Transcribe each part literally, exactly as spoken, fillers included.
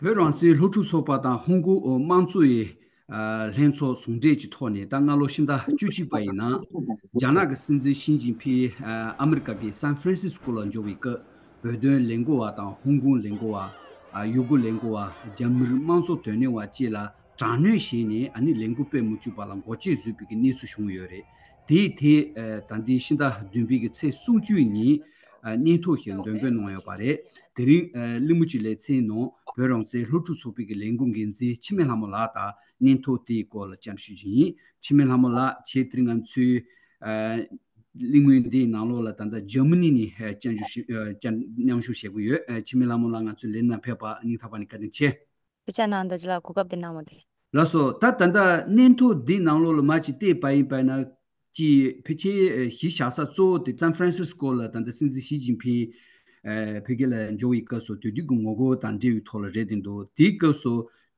བོད་རང་བཙན་སློབ་ཕྲུག་ཚོགས་པ་དང་ཧོང་ཀོང་དམངས་གཙོ་ཡི་ཨ་ལྷན་ཚོགས་ཟུང་འབྲེལ་གྱི་ཐོག་ནས། ད་སྔ་ལོ་ཕྱི་ཟླ་བཅུ་གཅིག་པ་ཡི་ནང་རྒྱ་ནག་གི་སྲིད་འཛིན་ཞི་ཅིན་ཕིང་ཨ་ཨ་མི་རི་ཀ་གི་སན་ཧྥ་རན་སིས་ཀོ་ལ་འབྱོར་བའི་སྐབས། བོད་དོན་ལས་འགུལ་བ་དང་ཧོང་ཀོང་ལས་འགུལ་བ། ཨ་ཡུ་གུར་ལས་འགུལ་བ། རྒྱ་མིར་དམངས་གཙོ་དོན་གཉེར་བ་བཅས་ལ་དྲག་གནོན་བྱས་ནས། ཨ་ནི་ལས་འགུལ་སྤེལ་མི་བཅུག་པ་ལ་འགོག་རྐྱེན་བཟོས་པའི་གི་གནས་ཚུལ་བྱུང་ཡོད་རེད། དེའི་ཐད་ཨ་ད་ལྟའི་ཕྱི་ཟླ་བདུན་པའི་གི་ཚེས་སུམ་ཅུ་ཉིན་ཨ་སྙན་ཐོ་ཞིག་འདོན་སྤེལ་གནང་ཡོད་པ་རེད། དེ་རིང་ཨ་གླེང་མོལ་གྱི་ལེ་ཚན་ནང་བོད་རང་བཙན་སློབ་ཕྲུག་ཚོགས་པའི་གི་ལས་འགུལ་འགན་འཛིན་འཆི་མེད་ལྷ་མོ་ལགས་དང་སྙན་ཐོ་དེའི་སྐོར་ལ་བཅར་འདྲི་ཞུ་རྒྱུ་ཡིན། འཆི་མེད་ལྷ་མོ་ལགས། ཁྱེད་དེ་རིང་ང་ཚོའི་ཨ་གླེང་མོལ་འདིའི་ནང་ལོགས་ལ་ད་ལྟ་འཇར་མ་ནི་ནས་ཨ་བཅར་འདྲི་ཞུ་ཨ་བཅར་མཉམ་ཞུགས་བྱེད་ཀྱི་ཡོད། ཨ་འཆི་མེད་ལྷ་མོ་ལགས། ང་ཚོའི་ལས་རིམ་ནང་ཕེབས་པ་སྙིང་ཐག་པ་ནས་བཀའ་དྲིན་ཆེ། དཔེ་ཆ་ནང་དུ་ཅི་ལ་གོ་སྐབས་དེ་གནང་བ་དེ། ལགས་སོ། ད་ད་ལྟ་སྙན་ཐོ་འདི་ནང་ལོགས་ལ་མ་ཅིག་བལྟས་པ་ཡིན་པ་ན། ཅིག་ཕལ་ཆེར་གཞི་བཞག་ས་གཙོ་བོ་དེ་སན་ཧྥ་རན་སིས་ཀོ་ལ་ད་ལྟ་སྲིད་འཛིན་ཞི་ཅིན་ཕིང་ཨ་བོད་སྐད་ལ་འབྱོར་བའི་སྐབས་སུ་དེ་དུས་ཀྱི་ངོ་རྒོལ་དང་འབྲེལ་བའི་ཐོག་ལ་རེད་དེ་འདུག་དེའི་སྐབས་སུ་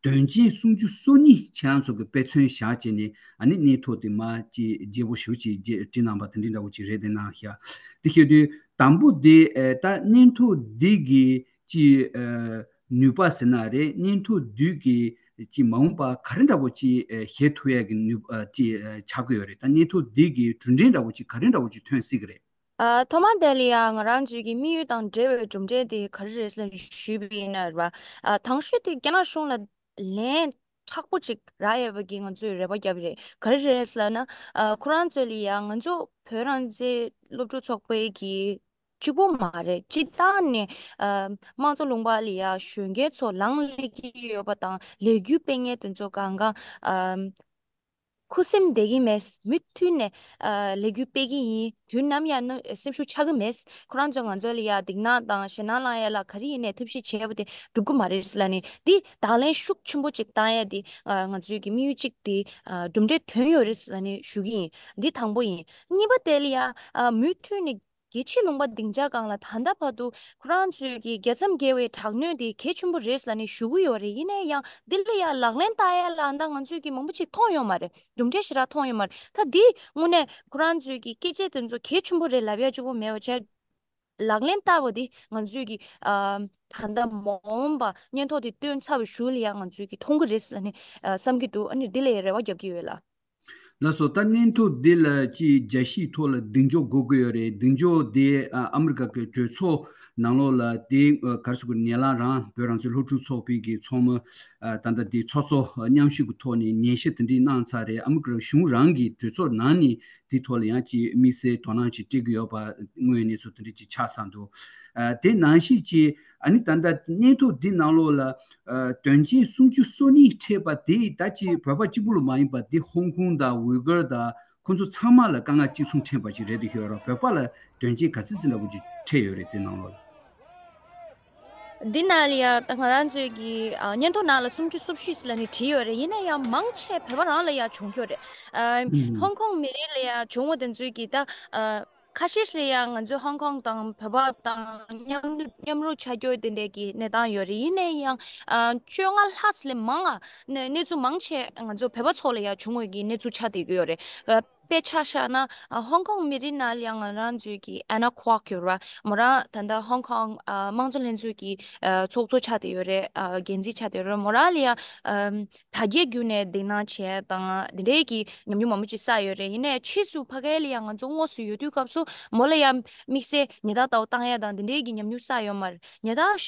དོན་རྐྱེན་སུམ་ཅུ་སོ་གཉིས་ཁྱེད་རང་ཚོ་གི་དཔེ་མཚོན་བཞག་བྱས་ནས། ཨ་ནི་སྙན་ཐོ་དེ་མ་ཅིག་རྒྱས་པོ་ཞེ་པོ་ཅིག་བྲིས་གནང་བ་དེ་འདྲ་འདྲ་བོ་ཅིག་རེད་དེ་གནང་ཤག་དེ་བཤད་དུས་དང་པོ་དེ་ཨ་ད་སྙན་ཐོ་འདི་གི་ཅིག་ཨ་ནུས་པ་ཟེར་ན་རེད། སྙན་ཐོ་འདི་གི་ཅིག་མ་འོངས་པ་ག་རེ་འདྲ་པོ་ཅིག་ཨ་བྱེད་ཐུབ་ཡ་གི་ནུས་པ་ཅིག་ཨ་ཆགས་ཀྱི་ཡོད་རེད། ད་སྙན་ཐོ་འདི་གི་གྲུབ་འབྲས་འདྲ་པོ་ཅིག་ག་རེ་འདྲ་པོ་ཅིག་ཐོན་སྲིད་ཀྱི་རེད། ཨ་ཐོག་མ་དེ་ལ་ཡང་ང་རང་ཚོའི་གི་དམིགས་ཡུལ་དང་འབྲེལ་བའི་གྲུབ་འབྲས་དེ་ག་རེ་རེད་ཟེར་ཞུས་པ་ཡིན་ན་རེད་པ། ཨ་དང་ཤོས་དེ་རྒྱ་ནག་གཞུང་ལ་ལན་མཁྲེགས་པོ་ཅིག་རག་ཡོད་པ་གི་ང་ཚོས་རེ་བ་བརྒྱབ་པ་རེད། ག་རེ་རེད་ཟེར་ན། ཨ་ཁོ་རང་ཚོ་ལ་ཡང་ང་ཚོ་བོད་རང་བཙན་སློབ་ཕྲུག་ཚོགས་པའི་གི་གཅིག་པོ་མ་རེད། སྤྱིར་བཏང་ནས་ཨ་དམངས་གཙོ་ལུང་པ་ལ་ཡང་གཞོན་སྐྱེས་ཚོ་ལངས་སླེབས་ཀྱི་ཡོད་པ་དང་། ལས་འགུལ་སྤེལ་མཁན་དེ་ཚོ་གང་ག་ཨ་ཁུ་སིམ་བསྡད་ཀྱི་མེད། མུ་མཐུད་ནས་ཨ་ལས་འགུལ་སྤེལ་གྱི་ཡིན། དུས་ནམ་ཡང་ན་སེམས་ཤུགས་ཆག་གི་མེད། ཁོ་རང་ཚོས་ང་ཚོ་ལ་ཡ་སྡིགས་དམོད་དང་ཞེད་སྣང་བསླང་ཡ་ལ་ག་རེ་ཡིན་ནའི་ཐབས་ཤེས་བྱས་པ་དེ་འགྲུབ་ཀྱི་མ་རེད་ལབ་ནས། འདི་ད་ལན་ཤུགས་ཆེན་པོ་ཅིག་བཏང་ཡ་དེ་ཨ་ང་ཚོའི་གི་དམིགས་ཡུལ་གཅིག་དེ་ཨ་གྲུབ་འབྲས་ཐོན་ཡོད་རེད་ལབ་ནས་ཞུ་གི་ཡིན། འདི་དང་པོ་ཡིན། གཉིས་པ་དེ་ལ་ཡ་ཨ་མུ་མཐུད་ནས་རྒྱལ་སྤྱིའི་ལུང་པ་སྡིངས་ཆ་སྒང་ལ་ད་ལྟ་བར་དུ་ཁོ་རང་ཚོའི་གི་རྒྱ་མཚམས་བརྒལ་བའི་དྲག་གནོན་དེ་གལ་ཆེན་པོ་རེད་ལབ་ནས་ཞུ་གི་ཡོད་རེད། ཡིན་ན་ཡང་འདི་ལ་ཡ་ལག་ལེན་བསྟར་ཡ་ལ་ད་ང་ཚོས་གི་མང་པོ་ཅིག་མཐོང་ཡོད་མ་རེད། གྲུབ་འབྲས་ཞེ་དྲག་མཐོང་ཡོད་མ་རེད། ད་འདི་དངོས་གནས་ཁོ་རང་ཚོའི་གི་སྐད་ཆ་དེ་ཚོ་གལ་ཆེན་པོ་རེད་ལབ་ཡ་གཅིག་པོ་མེད་པ་བྱས། ལག་ལེན་བསྟར་བ་འདི་ང་ཚོས་གི་ཨ་ད་ལྟ་མ་འོངས་པ་སྙན་ཐོ་དེ་བཏོན་ཚར་བའི་གཞུག་ལ་ཡང་ང་ཚོས་གི་མཐོང་གི་རེད་ཟེར་ནས་ཨ་བསམ་གྱི་འདུག་ཨ་ནི་འདི་ལ་ཡང་རེ་བ་རྒྱབ་ཀྱི་ཡོད་ལགས། ལགས་སོ། ད་སྙན་ཐོ་འདི་ལ་ཅིག་རྒྱལ་སྤྱིའི་ཐོག་ལ་གདེང་འཇོག་དགོས་ཀྱི་ཡོད་རེད། གདེང་འཇོག་དེ་ཨ་ཨ་མི་རི་ཀ་གི་གྲོས་ཚོགས་ནང་ལོགས་ལ་དེ་ཨ་ག་རེ་ཟེར་དགོས། ཉེ་ལམ་རང་བོད་རང་བཙན་སློབ་ཕྲུག་ཚོགས་པའི་གི་ཚོགས་མི་ཨ་ད་ལྟ་དེ་ཚོགས་གཙོ་མཉམ་ཞུགས་ཀྱི་ཐོག་ནས་ཉན་ཞིབ་དེ་འདྲས་གནང་ཚར་རེད། ཨ་མི་རི་ཀ་གཞུང་རང་གི་གྲོས་ཚོགས་ནང་ནས་དེའི་ཐོག་ལ་ཡང་ཅིག་དམིགས་བསལ་དོ་སྣང་ཅིག་སྤྲད་ཀྱི་ཡོད་པ་དངོས་ཡོད་གནས་ཚུལ་དེ་འདྲ་ཅིག་ཆགས་ཚར་འདུག་ཨ་དེ་ནང་བཞིན་ཅིག་ཨ་ནི་ད་ལྟ་སྙན་ཐོ་འདི་ནང་ལོགས་ལ་ཨ་དོན་རྐྱེན་སུམ་ཅུ་སོ་གཉིས་འཕྲད་པ་དེ་ད་ཅིག་བོད་པ་གཅིག་པུ་ལ་མ་ཡིན་པ། དེ་ཧོང་ཀོང་དང་ཝུ་གུར་དང་ཁོང་ཚོ་ཚང་མ་ལ་དཀའ་ངལ་གཅིག་མཚུངས་འཕྲད་པ་ཞིག་རེད་འདུག་ཤོད་ར། བོད་པ་ལ་དོན་རྐྱེན་ག་ཚོད་ཙམ་འདྲ་བོ་ཅིག་འཕྲད་ཡོད་རེད། དེ་ནང་ལོགས་ལ། འདི་ནང་ལ་ཡ་ད་ང་རང་ཚོའི་གི་ཨ་སྙན་ཐོ་ནང་ལ་སུམ་ཅུ་སོ་བཞི་ལབ་ནས་བྲིས་ཡོད་རེད། ཡིན་ན་ཡང་མང་ཆེ་བོད་པ་རང་ལ་ཡ་བྱུང་ཁྱོད་རེད། ཨ་ཧོང་ཀོང་མི་རིགས་ལ་ཡ་བྱུང་བ་དེ་ཚོའི་གི་ད་ཨ་ཁ་ཤས་ལ་ཡ་ང་ཚོའི་ཧོང་ཀོང་དང་བོད་པ་དང་མཉམ་མཉམ་རུབ་ཆགས་རྒྱུ་དེ་འདྲའི་གི་གནས་སྟངས་ཡོད་རེད། ཡིན་ན་ཡང་ཨ་བཅོ་ལྔ་ལྷག་ལས་མང་ང་གནས་གནས་ཚུལ་མང་ཆེ་ང་ཚོ་བོད་པ་ཚོ་ལ་ཡ་བྱུང་བའི་གི་གནས་ཚུལ་ཆགས་བསྡད་ཀྱི་ཡོད་རེད། ཨ་དཔེ་ཆ་བཞག་ན་ཨ་ཧོང་ཀོང་མི་རིགས་ནང་ལ་ཡང་ང་རང་ཚོའི་གི་ཨན་ན་ཁོག་ཡོད་ར། མོ་རང་ད་ལྟ་ཧོང་ཀོང་ཨ་དམངས་གཙོ་ལྷན་ཚོགས་ཀྱི་ཨ་ཚོགས་གཙོ་ཆགས་བསྡད་ཡོད་རེད། ཨ་འགན་འཛིན་ཆགས་བསྡད་ཡོད་རེད། མོ་རང་ལ་ཡ་ཨ་དྲ་རྒྱའི་བརྒྱུད་ནས་བདེ་སྣང་བྱས་དང་དེ་འདྲའི་གི་ཉམས་མྱོང་མང་པོ་ཅིག་བསགས་ཡོད་རེད། ཡིན་ནའི་ཕྱིས་སུ་ཕ་གི་ལ་ཡ་ང་ཚོ་དངོས་སུ་ཡོད་དུས་སྐབས་སུ་མོ་ལ་ཡ་དམིགས་བསལ་ཉེས་རྡུང་ལྟ་བུ་བཏང་ཡ་དང་དེ་འདྲའི་གི་ཉམས་མྱོང་བསགས་ཡོད་མ་རེད། ཉེས་རྡུང་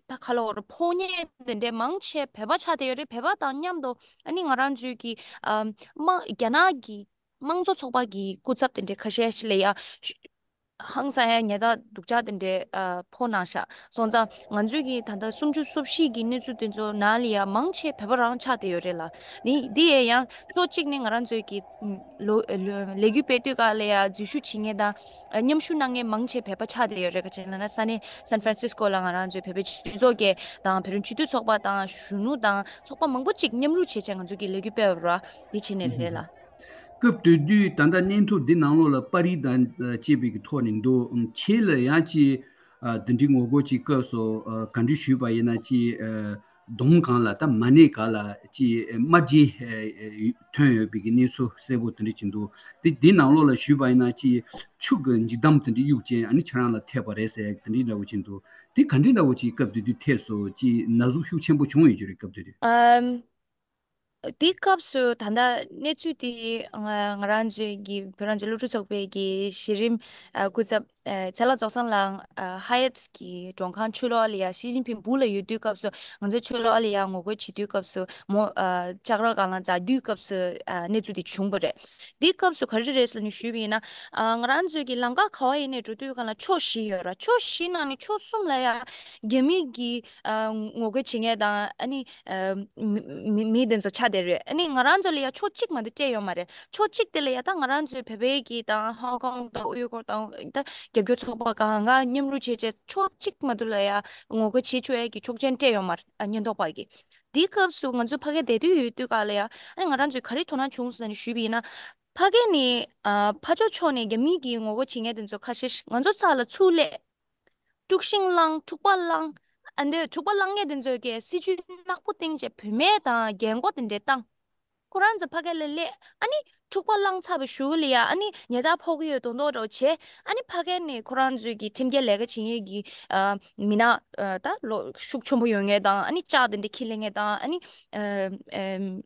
ད་ག་ལ་བར་ཕོ་ཉ་དེ་འདྲའི་མང་ཆེ་བོད་པ་ཆགས་བསྡད་ཡོད་རེད། བོད་པ་དང་མཉམ་དུ་ཨ་ནི་ང་རང་ཚོའི་གི་ཨ་དམངས་རྒྱ་ནག་གི་དམངས་གཙོ་ཚོགས་པ་གི་སྐུ་ཚབ་དེ་འདྲའི་ཁ་ཤས་ཤིག་ལ་ཡ་ཧང་སང་ཡ་ཉེས་རྡུང་སྡུག་ཅག་དེ་འདྲའི་ཨ་ཕོག་གནང་ཤག་སོང་ཙང་ང་ཚོའི་གི་ད་ལྟ་སུམ་ཅུ་སོ་བཞི་གི་གནས་ཚུལ་དེ་ཚོ་ནང་ལ་ཡ་མང་ཆེ་བོད་པ་རང་ཆགས་བསྡད་ཡོད་རེད་ལ། འདི་འདི་ཡ་ཡང་ཕྱོགས་གཅིག་ནས་ང་རང་ཚོའི་གི་ལོ་ལོ་ལས་འགུལ་སྤེལ་དུས་སྐབས་ལ་ཡ་འཛུལ་ཞུགས་བྱེད་མཁན་དང་། མཉམ་ཞུགས་གནང་མཁན་མང་ཆེ་བོད་པ་ཆགས་བསྡད་ཡོད་རེད། ག་ཅི་ལབ་ན་ས་གནས་སན་ཧྥ་རན་སིས་ཀོ་ལ་ང་རང་ཚོའི་བོད་པའི་སྤྱི་ཚོགས་ཀྱི་དང་བོད་རིགས་སྤྱི་མཐུན་ཚོགས་པ་དང་གཞོན་ནུ་དང་ཚོགས་པ་མང་པོ་ཅིག་མཉམ་རུབ་བྱས་བྱས་ང་ཚོ་གི་ལས་འགུལ་སྤེལ་བ་ར་འདི་བྱས་ནས་རེད་ལ། སྐབས་དེ་དུས་ད་ལྟ་སྙན་ཐོ་འདི་ནང་ལོགས་ལ་པར་རིས་དང་བཅས་པའི་གི་ཐོག་ནས་འདུག་ཁྱེད་ལ་ཡང་ཅིག་འདི་འདྲའི་ངོ་རྒོལ་གྱི་སྐབས་སུ་ག་འདྲ་ཞུས་པ་ཡིན་ན་ཅིག་གདོང་སྒང་ལ་ད་མ་ནས་ག་ལ་ཅི་དམར་རྗེན་ཐོན་ཡོད་པའི་གི་གནས་ཚུལ་གསལ་པོ་དེ་འདྲ་ཅིག་འདུག་དེ་དེ་ནང་ལོགས་ལ་ཞུས་པ་ཡིན་ན་ཅི་ཆུ་གི་འཇིགས་སྡང་དེ་འདྲ་གཡུག་ཅན་ཨ་ནི་ཁྱེད་རང་ལ་ཐེབས་པ་རེད་ཟེར་ཡག་དེ་འདྲ་འདྲ་བོ་ཅིག་འདུག་དེ་ག་འདྲ་འདྲ་བོ་ཅིག་སྐབས་དེ་དུས་ཐེབས་སོང་ཅི་ན་ཟུག་ཤུགས་ཆེན་པོ་བྱུང་ཡོད་ཀྱི་རེད་སྐབས་དེ་དུས། ཨམ། དེའི་སྐབས་སུ་ད་ལྟ་གནས་ཚུལ་དེ་ང་ང་རང་ཚོའི་གི་བོད་རང་བཙན་སློབ་ཕྲུག་ཚོགས་པའི་གི་གཞི་རིམ་ཨ་སྐུ་ཚབ་ཨ་ཚེ་ལྷ་རྫོགས་སངས་ལགས་ཨ་ཧ་ཡད་ཀྱི་མགྲོན་ཁང་ཕྱི་ལོགས་ལ་ཡ་ཞི་ཅིན་ཕིང་སྦུག་ལ་ཡོད་དུས་སྐབས་སུ་ང་ཚོ་ཕྱི་ལོགས་ལ་ཡ་ངོ་རྒོལ་བྱེད་དུས་སྐབས་སུ་མོ་ཨ་ལྕགས་ར་སྒང་ལ་འཛེགས་དུས་སྐབས་སུ་ཨ་གནས་ཚུལ་དེ་བྱུང་བ་རེད། དེའི་སྐབས་སུ་ག་རེ་རེད་ཟེར་ནས་ཞུས་པ་ཡིན་ན་ཨ་ང་རང་ཚོའི་གི་ལམ་ཁ་ག་བ་ཡིན་ནས་འགྲོ་དུས་སྒང་ལ་ཕྱོགས་བཞི་ཡོད་ར། ཕྱོགས་བཞི་ནང་ནས་ཕྱོགས་གསུམ་ལ་ཡ་རྒྱ་མི་གི་ཨ་ངོ་རྒོལ་བྱེད་མཁན་དང་ཨ་ནི་ཨ་མི་མི་མི་དེ་ཚོ་ཆགས་བསྡད་རེད། ཨ་ནི་ང་རང་ཚོ་ལ་ཡ་ཕྱོགས་གཅིག་མ་གཏོགས་སྤྲད་ཡོད་མ་རེད། ཕྱོགས་གཅིག་དེ་ལ་ཡ་ད་ང་རང་ཚོའི་བོད་པའི་གི་དང་ཧོང་ཀོང་དང་ཨུ་ཡུ་གུར་དང་ད་རྒྱབ་སྐྱོར་ཚོགས་པ་གང་ག་མཉམ་རུབ་བྱས་བྱས་ཕྱོགས་གཅིག་མ་གཏོགས་ལ་ཡ་ངོ་རྒོལ་བྱེད་ཆོག་ཡ་གི་ཆོག་མཆན་སྤྲད་ཡོད་མ་རེད། ཨ་ཉེན་རྟོག་པ་གི། དེའི་སྐབས་སུ་ང་ཚོ་ཕ་གིར་བསྡད་དུས་ཡོད་དུས་ག་ལ་ཡ་ཨ་ནི་ང་རང་ཚོས་ག་རེ་དོ་སྣང་བྱུང་ཟེར་ནས་ཞུས་པ་ཡིན་ན། ཕ་གི་ནས་ཨ་ཕར་ཕྱོགས་ཕྱོགས་ནས་རྒྱ་མི་གི་ངོ་རྒོལ་བྱེད་མཁན་དེ་ཚོ་ཁ་ཤས་ཤིག་ང་ཚོ་རྩ་ལ་ཚུར་སླེབས། དཀྲུག་ཤིང་བསླངས། འཁྲུག་པ་བསླངས། ཨ་འདི་འཁྲུག་པ་བསླངས་མཁན་དེ་ཚོས་ཀྱི་སྲིད་ཇུས་ནག་པོ་བཏིང་བྱས་བུད་མེད་དང་རྒན་གོག་དེ་འདྲས་བཏང་། ཁོ་རང་ཚོ་ཕ་གི་ལ་སླེབས། ཨ་ནི་འཁྲུག་པ་བསླངས་ཚར་བའི་གཞུག་ལ་ཡ་ཨ་ནི་ཉེས་རྡུང་ཕོག་གི་ཡོད་མདོག་མདོག་འདྲ་བོ་བྱས། ཨ་ནི་ཕ་གི་ནས་ཁོ་རང་ཚོའི་གི་ཁྲིམས་འགལ་ལས་ཀ་བྱེད་མཁན་གྱི་ཨ་མི་སྣ་ཨ་ད་ལོ་ཤུགས་ཆེན་པོ་ཡོད་མཁན་དང་ཨ་ནི་ལྕགས་དེ་འདྲས་འཁྱེར་སླེབས་མཁན་དང་ཨ་ནི་ཨ་ཨ།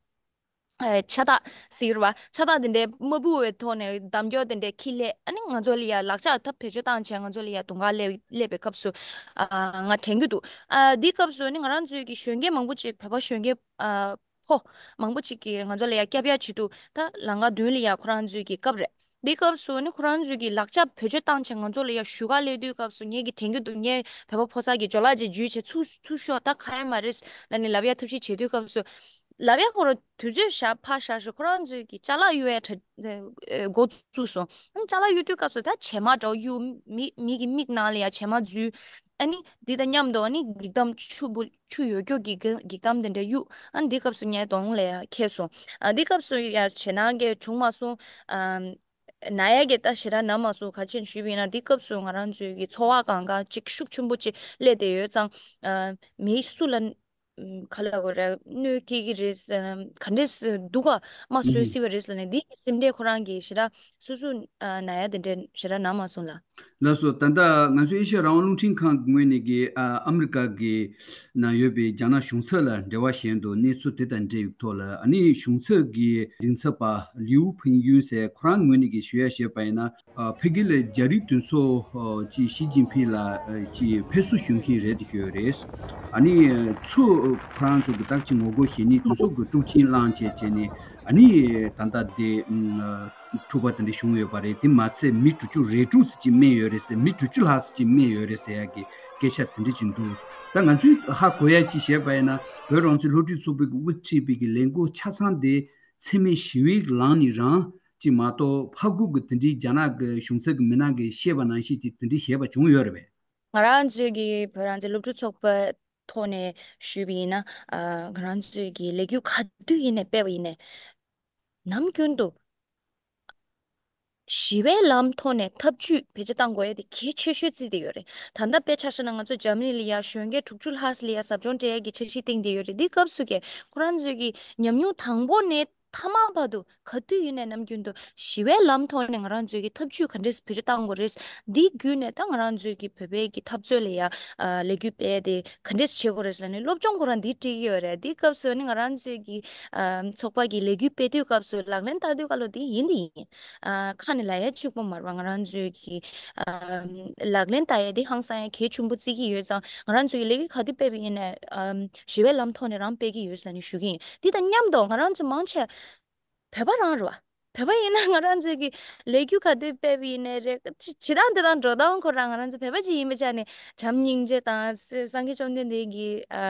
ཨ་ཆག་ཐག་ཟེར་གྱི་རེད་པ། ཆག་ཐག་དེ་འདྲའི་དམར་པོ་བའི་ཐོག་ནས་འདམ་སྐྱོར་དེ་འདྲའི་འཁྱེར་སླེབས། ཨ་ནི་ང་ཚོ་ལ་ཡ་ལག་ཆ་ད་བེད་སྤྱོད་བཏང་བྱས་ང་ཚོ་ལ་ཡ་དུང་དཀར་སླེབས་སླེབས་པའི་སྐབས་སུ་ཨ་ང་དྲན་གྱི་འདུག་ཨ་འདིའི་སྐབས་སུ་ནི་ང་རང་ཚོའི་གི་གཞོན་སྐྱེས་མང་པོ་ཅིག་བོད་པ་གཞོན་སྐྱེས་ཨ་ཕོ་མང་པོ་ཅིག་གིས་ང་ཚོ་ལ་ཡ་སྐྱོབ་ཡ་བྱེད་དུས་ད་ལམ་ཁ་མདུན་ལ་ཡ་ཁོ་རང་ཚོའི་གི་སྐབས་རེད། འདིའི་སྐབས་སུ་ནི་ཁོ་རང་ཚོའི་གི་ལག་ཆ་བེད་སྤྱོད་བཏང་བྱས་ང་ཚོ་ལ་ཡ་གཞུག་ག་སླེབས་དུས་སྐབས་སུ་ངས་གི་དྲན་གྱི་འདུག་ངས་བོད་པ་ཕོ་གསར་གི་ཇོ་ལགས་ཅིག་འཇུས་བྱས་ཚུར་ཚུར་ཤོག་ད་ག་ཡ་མ་རེད་ལབ་ནས་ལབ་ཡ་ཐབས་ཤེས་བྱེད་དུས་སྐབས་སུ། ལབ་ཡ་ཁོ་རང་དུས་ཚོད་བཞག་ཕར་བཞག་ཤོག་ཁོ་རང་ཚོའི་གི་ཅ་ལག་གཡུག་ཡ་གྲ་འགོ་བཙུགས་སོང་། ཨ་ནི་ཅ་ལག་གཡུག་དུས་སྐབས་སུ་ད་བྱེ་མ་འདྲ་བོ་གཡུག་མི་མི་གི་མིག་ནང་ལ་ཡ་བྱེ་མ་འཛུལ། ཨ་ནི་འདི་དང་མཉམ་དུ་ཨ་ནི་འགྱིག་དམ་ཆུ་བུ་ཆུ་ཡོད་རྒྱུ་གི་འགྱིག་དམ་དེ་འདྲ་གཡུག་ཨ་ནི་འདི་སྐབས་སུ་ངའི་གདོང་ལ་ཡ་ཁེལ་སོང་། ཨ་འདི་སྐབས་སུ་ཡ་ཞེད་སྣང་གི་བྱུང་མ་སོང་། ཨ་ན་ཡ་གི་ད་ཞེ་དྲག་ན་མ་སོང་། ག་རེ་བྱས་ནས་ཞུས་པ་ཡིན་ན་འདི་སྐབས་སུ་ང་རང་ཚོའི་གི་འཚོ་བ་གང་ག་ཅིག་ཤུགས་ཆེན་པོ་ཅིག་སླེབས་བསྡད་ཡོད་ཙང་། ཨ་མི་སུ་ལ་ག་ལ་གོ་རེད་གནོད་སྐྱེལ་གྱི་རེད། ག་འདྲས་སྡུག་ག་མ་བཟོད་སྲིད་པ་རེད་ཟེར་ནས་འདི་སེམས་ཁྲལ་ཁོ་རང་གི་ཞེ་དྲག་སོ་སོ་ན་ཡ་དེ་འདྲ་ཞེ་དྲག་ན་མ་སོང་ལ། ལགས་སོ། ད་ལྟ་ང་ཚོ་ཨེ་ཤ་ཡ་རང་དབང་རླུང་འཕྲིན་ཁང་གི་ངོས་ནས་ཀྱི་ཨ་ཨ་མི་རི་ཀ་གི་ནང་ཡོད་པའི་རྒྱ་ནག་གཞུང་ཚབ་ལ་འབྲེལ་བ་བྱས་འདུག་གནས་ཚུལ་དེ་དང་འབྲེལ་ཡོད་ཐོག་ལ་ཨ་ནི་གཞུང་ཚབ་ཀྱི་མགྲིན་ཚབ་པ་ལིའུ་ཕིང་ཡུན་ཟེར་ཁོ་རང་ངོས་ནས་ཀྱི་ཞུ་ཡ་བྱས་པ་ཡིན་ན། ཨ་ཕ་གི་ལ་རྒྱ་རིགས་དེ་ཚོ་ཨ་ཅི་ཞི་ཅིན་ཕིང་ལ་ཨ་ཅི་ཕེབས་བསུ་ཞུ་མཁན་རེད་ཞུ་ཡོད་རེད། ཨ་ནི་ཚོ་ཁོ་རང་ཚོ་གི་ད་ཅི་ངོ་རྒོལ་བྱེད་ནི་དེ་ཚོ་གི་དཀྲུག་ཤིང་བསླངས་བྱས་བྱས་ནས་ཨ་ནི་ད་ལྟ་དེ་ཨ་འཁྲུག་པ་དེ་འདྲ་བྱུང་ཡོད་པ་རེད། དེ་མ་ཚད་མི་དྲུག་ཅུ་རེ་དྲུག་ཙམ་ཅིག་རྨས་ཡོད་རེད་ཟེར། མི་དྲུག་ཅུ་ལྷག་ཙམ་ཅིག་རྨས་ཡོད་རེད་ཟེར་ཡ་གི་སྐད་ཆ་དེ་འདྲ་ཅིག་འདུག་ད་ང་ཚོས་ཧ་གོ་ཡ་ཅིག་བྱས་པ་ཡིན་ན་བོད་རང་བཙན་སློབ་ཕྲུག་ཚོགས་པའི་གི་དབུ་ཁྲིད་པའི་གི་ལས་འགུལ་ཆ་ཚང་དེ་འཚེ་མེད་ཞི་བའི་ལམ་ནས་རང་ཅིག་མ་གཏོགས་ཕ་གུ་གི་དེ་འདྲའི་རྒྱ་ནག་གི་གཞུང་ཚབ་གི་མི་སྣ་གིས་བཤད་པ་ནང་བཞིན་ཅིག་དེ་འདྲའི་བྱས་པ་བྱུང་ཡོད་རེད་པས། ང་རང་ཚོའི་གི་བོད་རང་བཙན་སློབ་ཕྲུག་ཚོགས་པའི་ཐོག་ནས་ཞུས་པ་ཡིན་ན། ཨ་ང་རང་ཚོའི་གི་ལས་འགུལ་ག་དུས་ཡིན་ནའི་སྤེལ་བ་ཡིན་ནའི། ནམ་རྒྱུན་དུ་ཞི་བའི་ལམ་ཐོག་ནས་ཐབས་ཇུས་བེད་སྤྱོད་གཏང་དགོས་ཡ་དེ་གལ་ཆེ་ཤོས་བརྩིས་བསྡད་ཡོད་རེད། ད་ལྟ་དཔེ་ཆ་བཞག་ན་ང་ཚོ་འཇར་མ་ནི་ལ་ཡ་གཞོན་སྐྱེས་དྲུག་ཅུ་ལྷག་ཙམ་ལ་ཡ་ཟབ་སྦྱོང་སྤྲད་ཡ་གི་འཆར་གཞི་བཏིང་བསྡད་ཡོད་རེད། འདི་སྐབས་སུ་གི་ཁོ་རང་ཚོའི་གི་ཉམས་མྱོང་དང་པོ་ནས་མཐའ་མ་བར་དུ་ག་དུས་ཡིན་ནའི་ནམ་རྒྱུན་དུ་ཞི་བའི་ལམ་ཐོག་ནས་ང་རང་ཚོའི་གི་ཐབས་ཇུས་ག་འདྲས་བེད་སྤྱོད་གཏང་དགོས་རེད། འདི་བརྒྱུད་ནས་ད་ང་རང་ཚོའི་གི་བོད་པའི་གི་འཐབ་རྩོད་ལ་ཡ་ཨ་ལས་འགུལ་སྤེལ་ཏེ་ག་འདྲས་བྱེད་དགོས་རེད་ཟེར་ནས་སློབ་སྦྱོང་ཁོ་རང་འདི་སྤྲད་ཀྱི་ཡོད་རེད། འདི་སྐབས་སུ་ནི་ང་རང་ཚོའི་གི་ཨ་ཚོགས་པ་གི་ལས་འགུལ་སྤེལ་དུས་སྐབས་སུ་ལག་ལེན་བསྟར་དུས་སྐབས་ལ་འདི་ཡིན་འདི་ཡིན། ཨ་ཁ་ནས་ལབ་ཡ་གཅིག་པོ་མ་རེད་པ། ང་རང་ཚོའི་གི་ཨ་ལག་ལེན་བསྟར་ཡ་འདི་ཧང་སང་ཡ་གལ་ཆེན་པོ་བརྩི་གི་ཡོད་ཙང་། ང་རང་ཚོའི་གི་ལས་འགུལ་ག་དུས་སྤེལ་བ་ཡིན་ནའི་ཨ་ཞི་བའི་ལམ་ཐོག་ནས་རང་སྤེལ་གི་ཡོད་ཟེར་ནས་ཞུ་གི་ཡིན། འདི་དང་མཉམ་དུ་ང་རང་ཚོ་མང་ཆེ་བོད་པ་རང་རེད་པ། བོད་པ་ཡིན་ན་ང་རང་ཚོའི་གི་ལས་འགུལ་ག་དུས་སྤེལ་བ་ཡིན་ནའི་རེད། ཅི་ཅི་དང་དེ་དང་འགྲོ་སྟངས་ཁོ་རང་ང་རང་ཚོ་བོད་པ་ཅིག་ཡིན་པའི་ཆ་ནས་བྱམས་སྙིང་རྗེ་དང་སེ་སངས་རྒྱས་བཅོམ་ལྡན་འདས་ཀྱི་ཨ་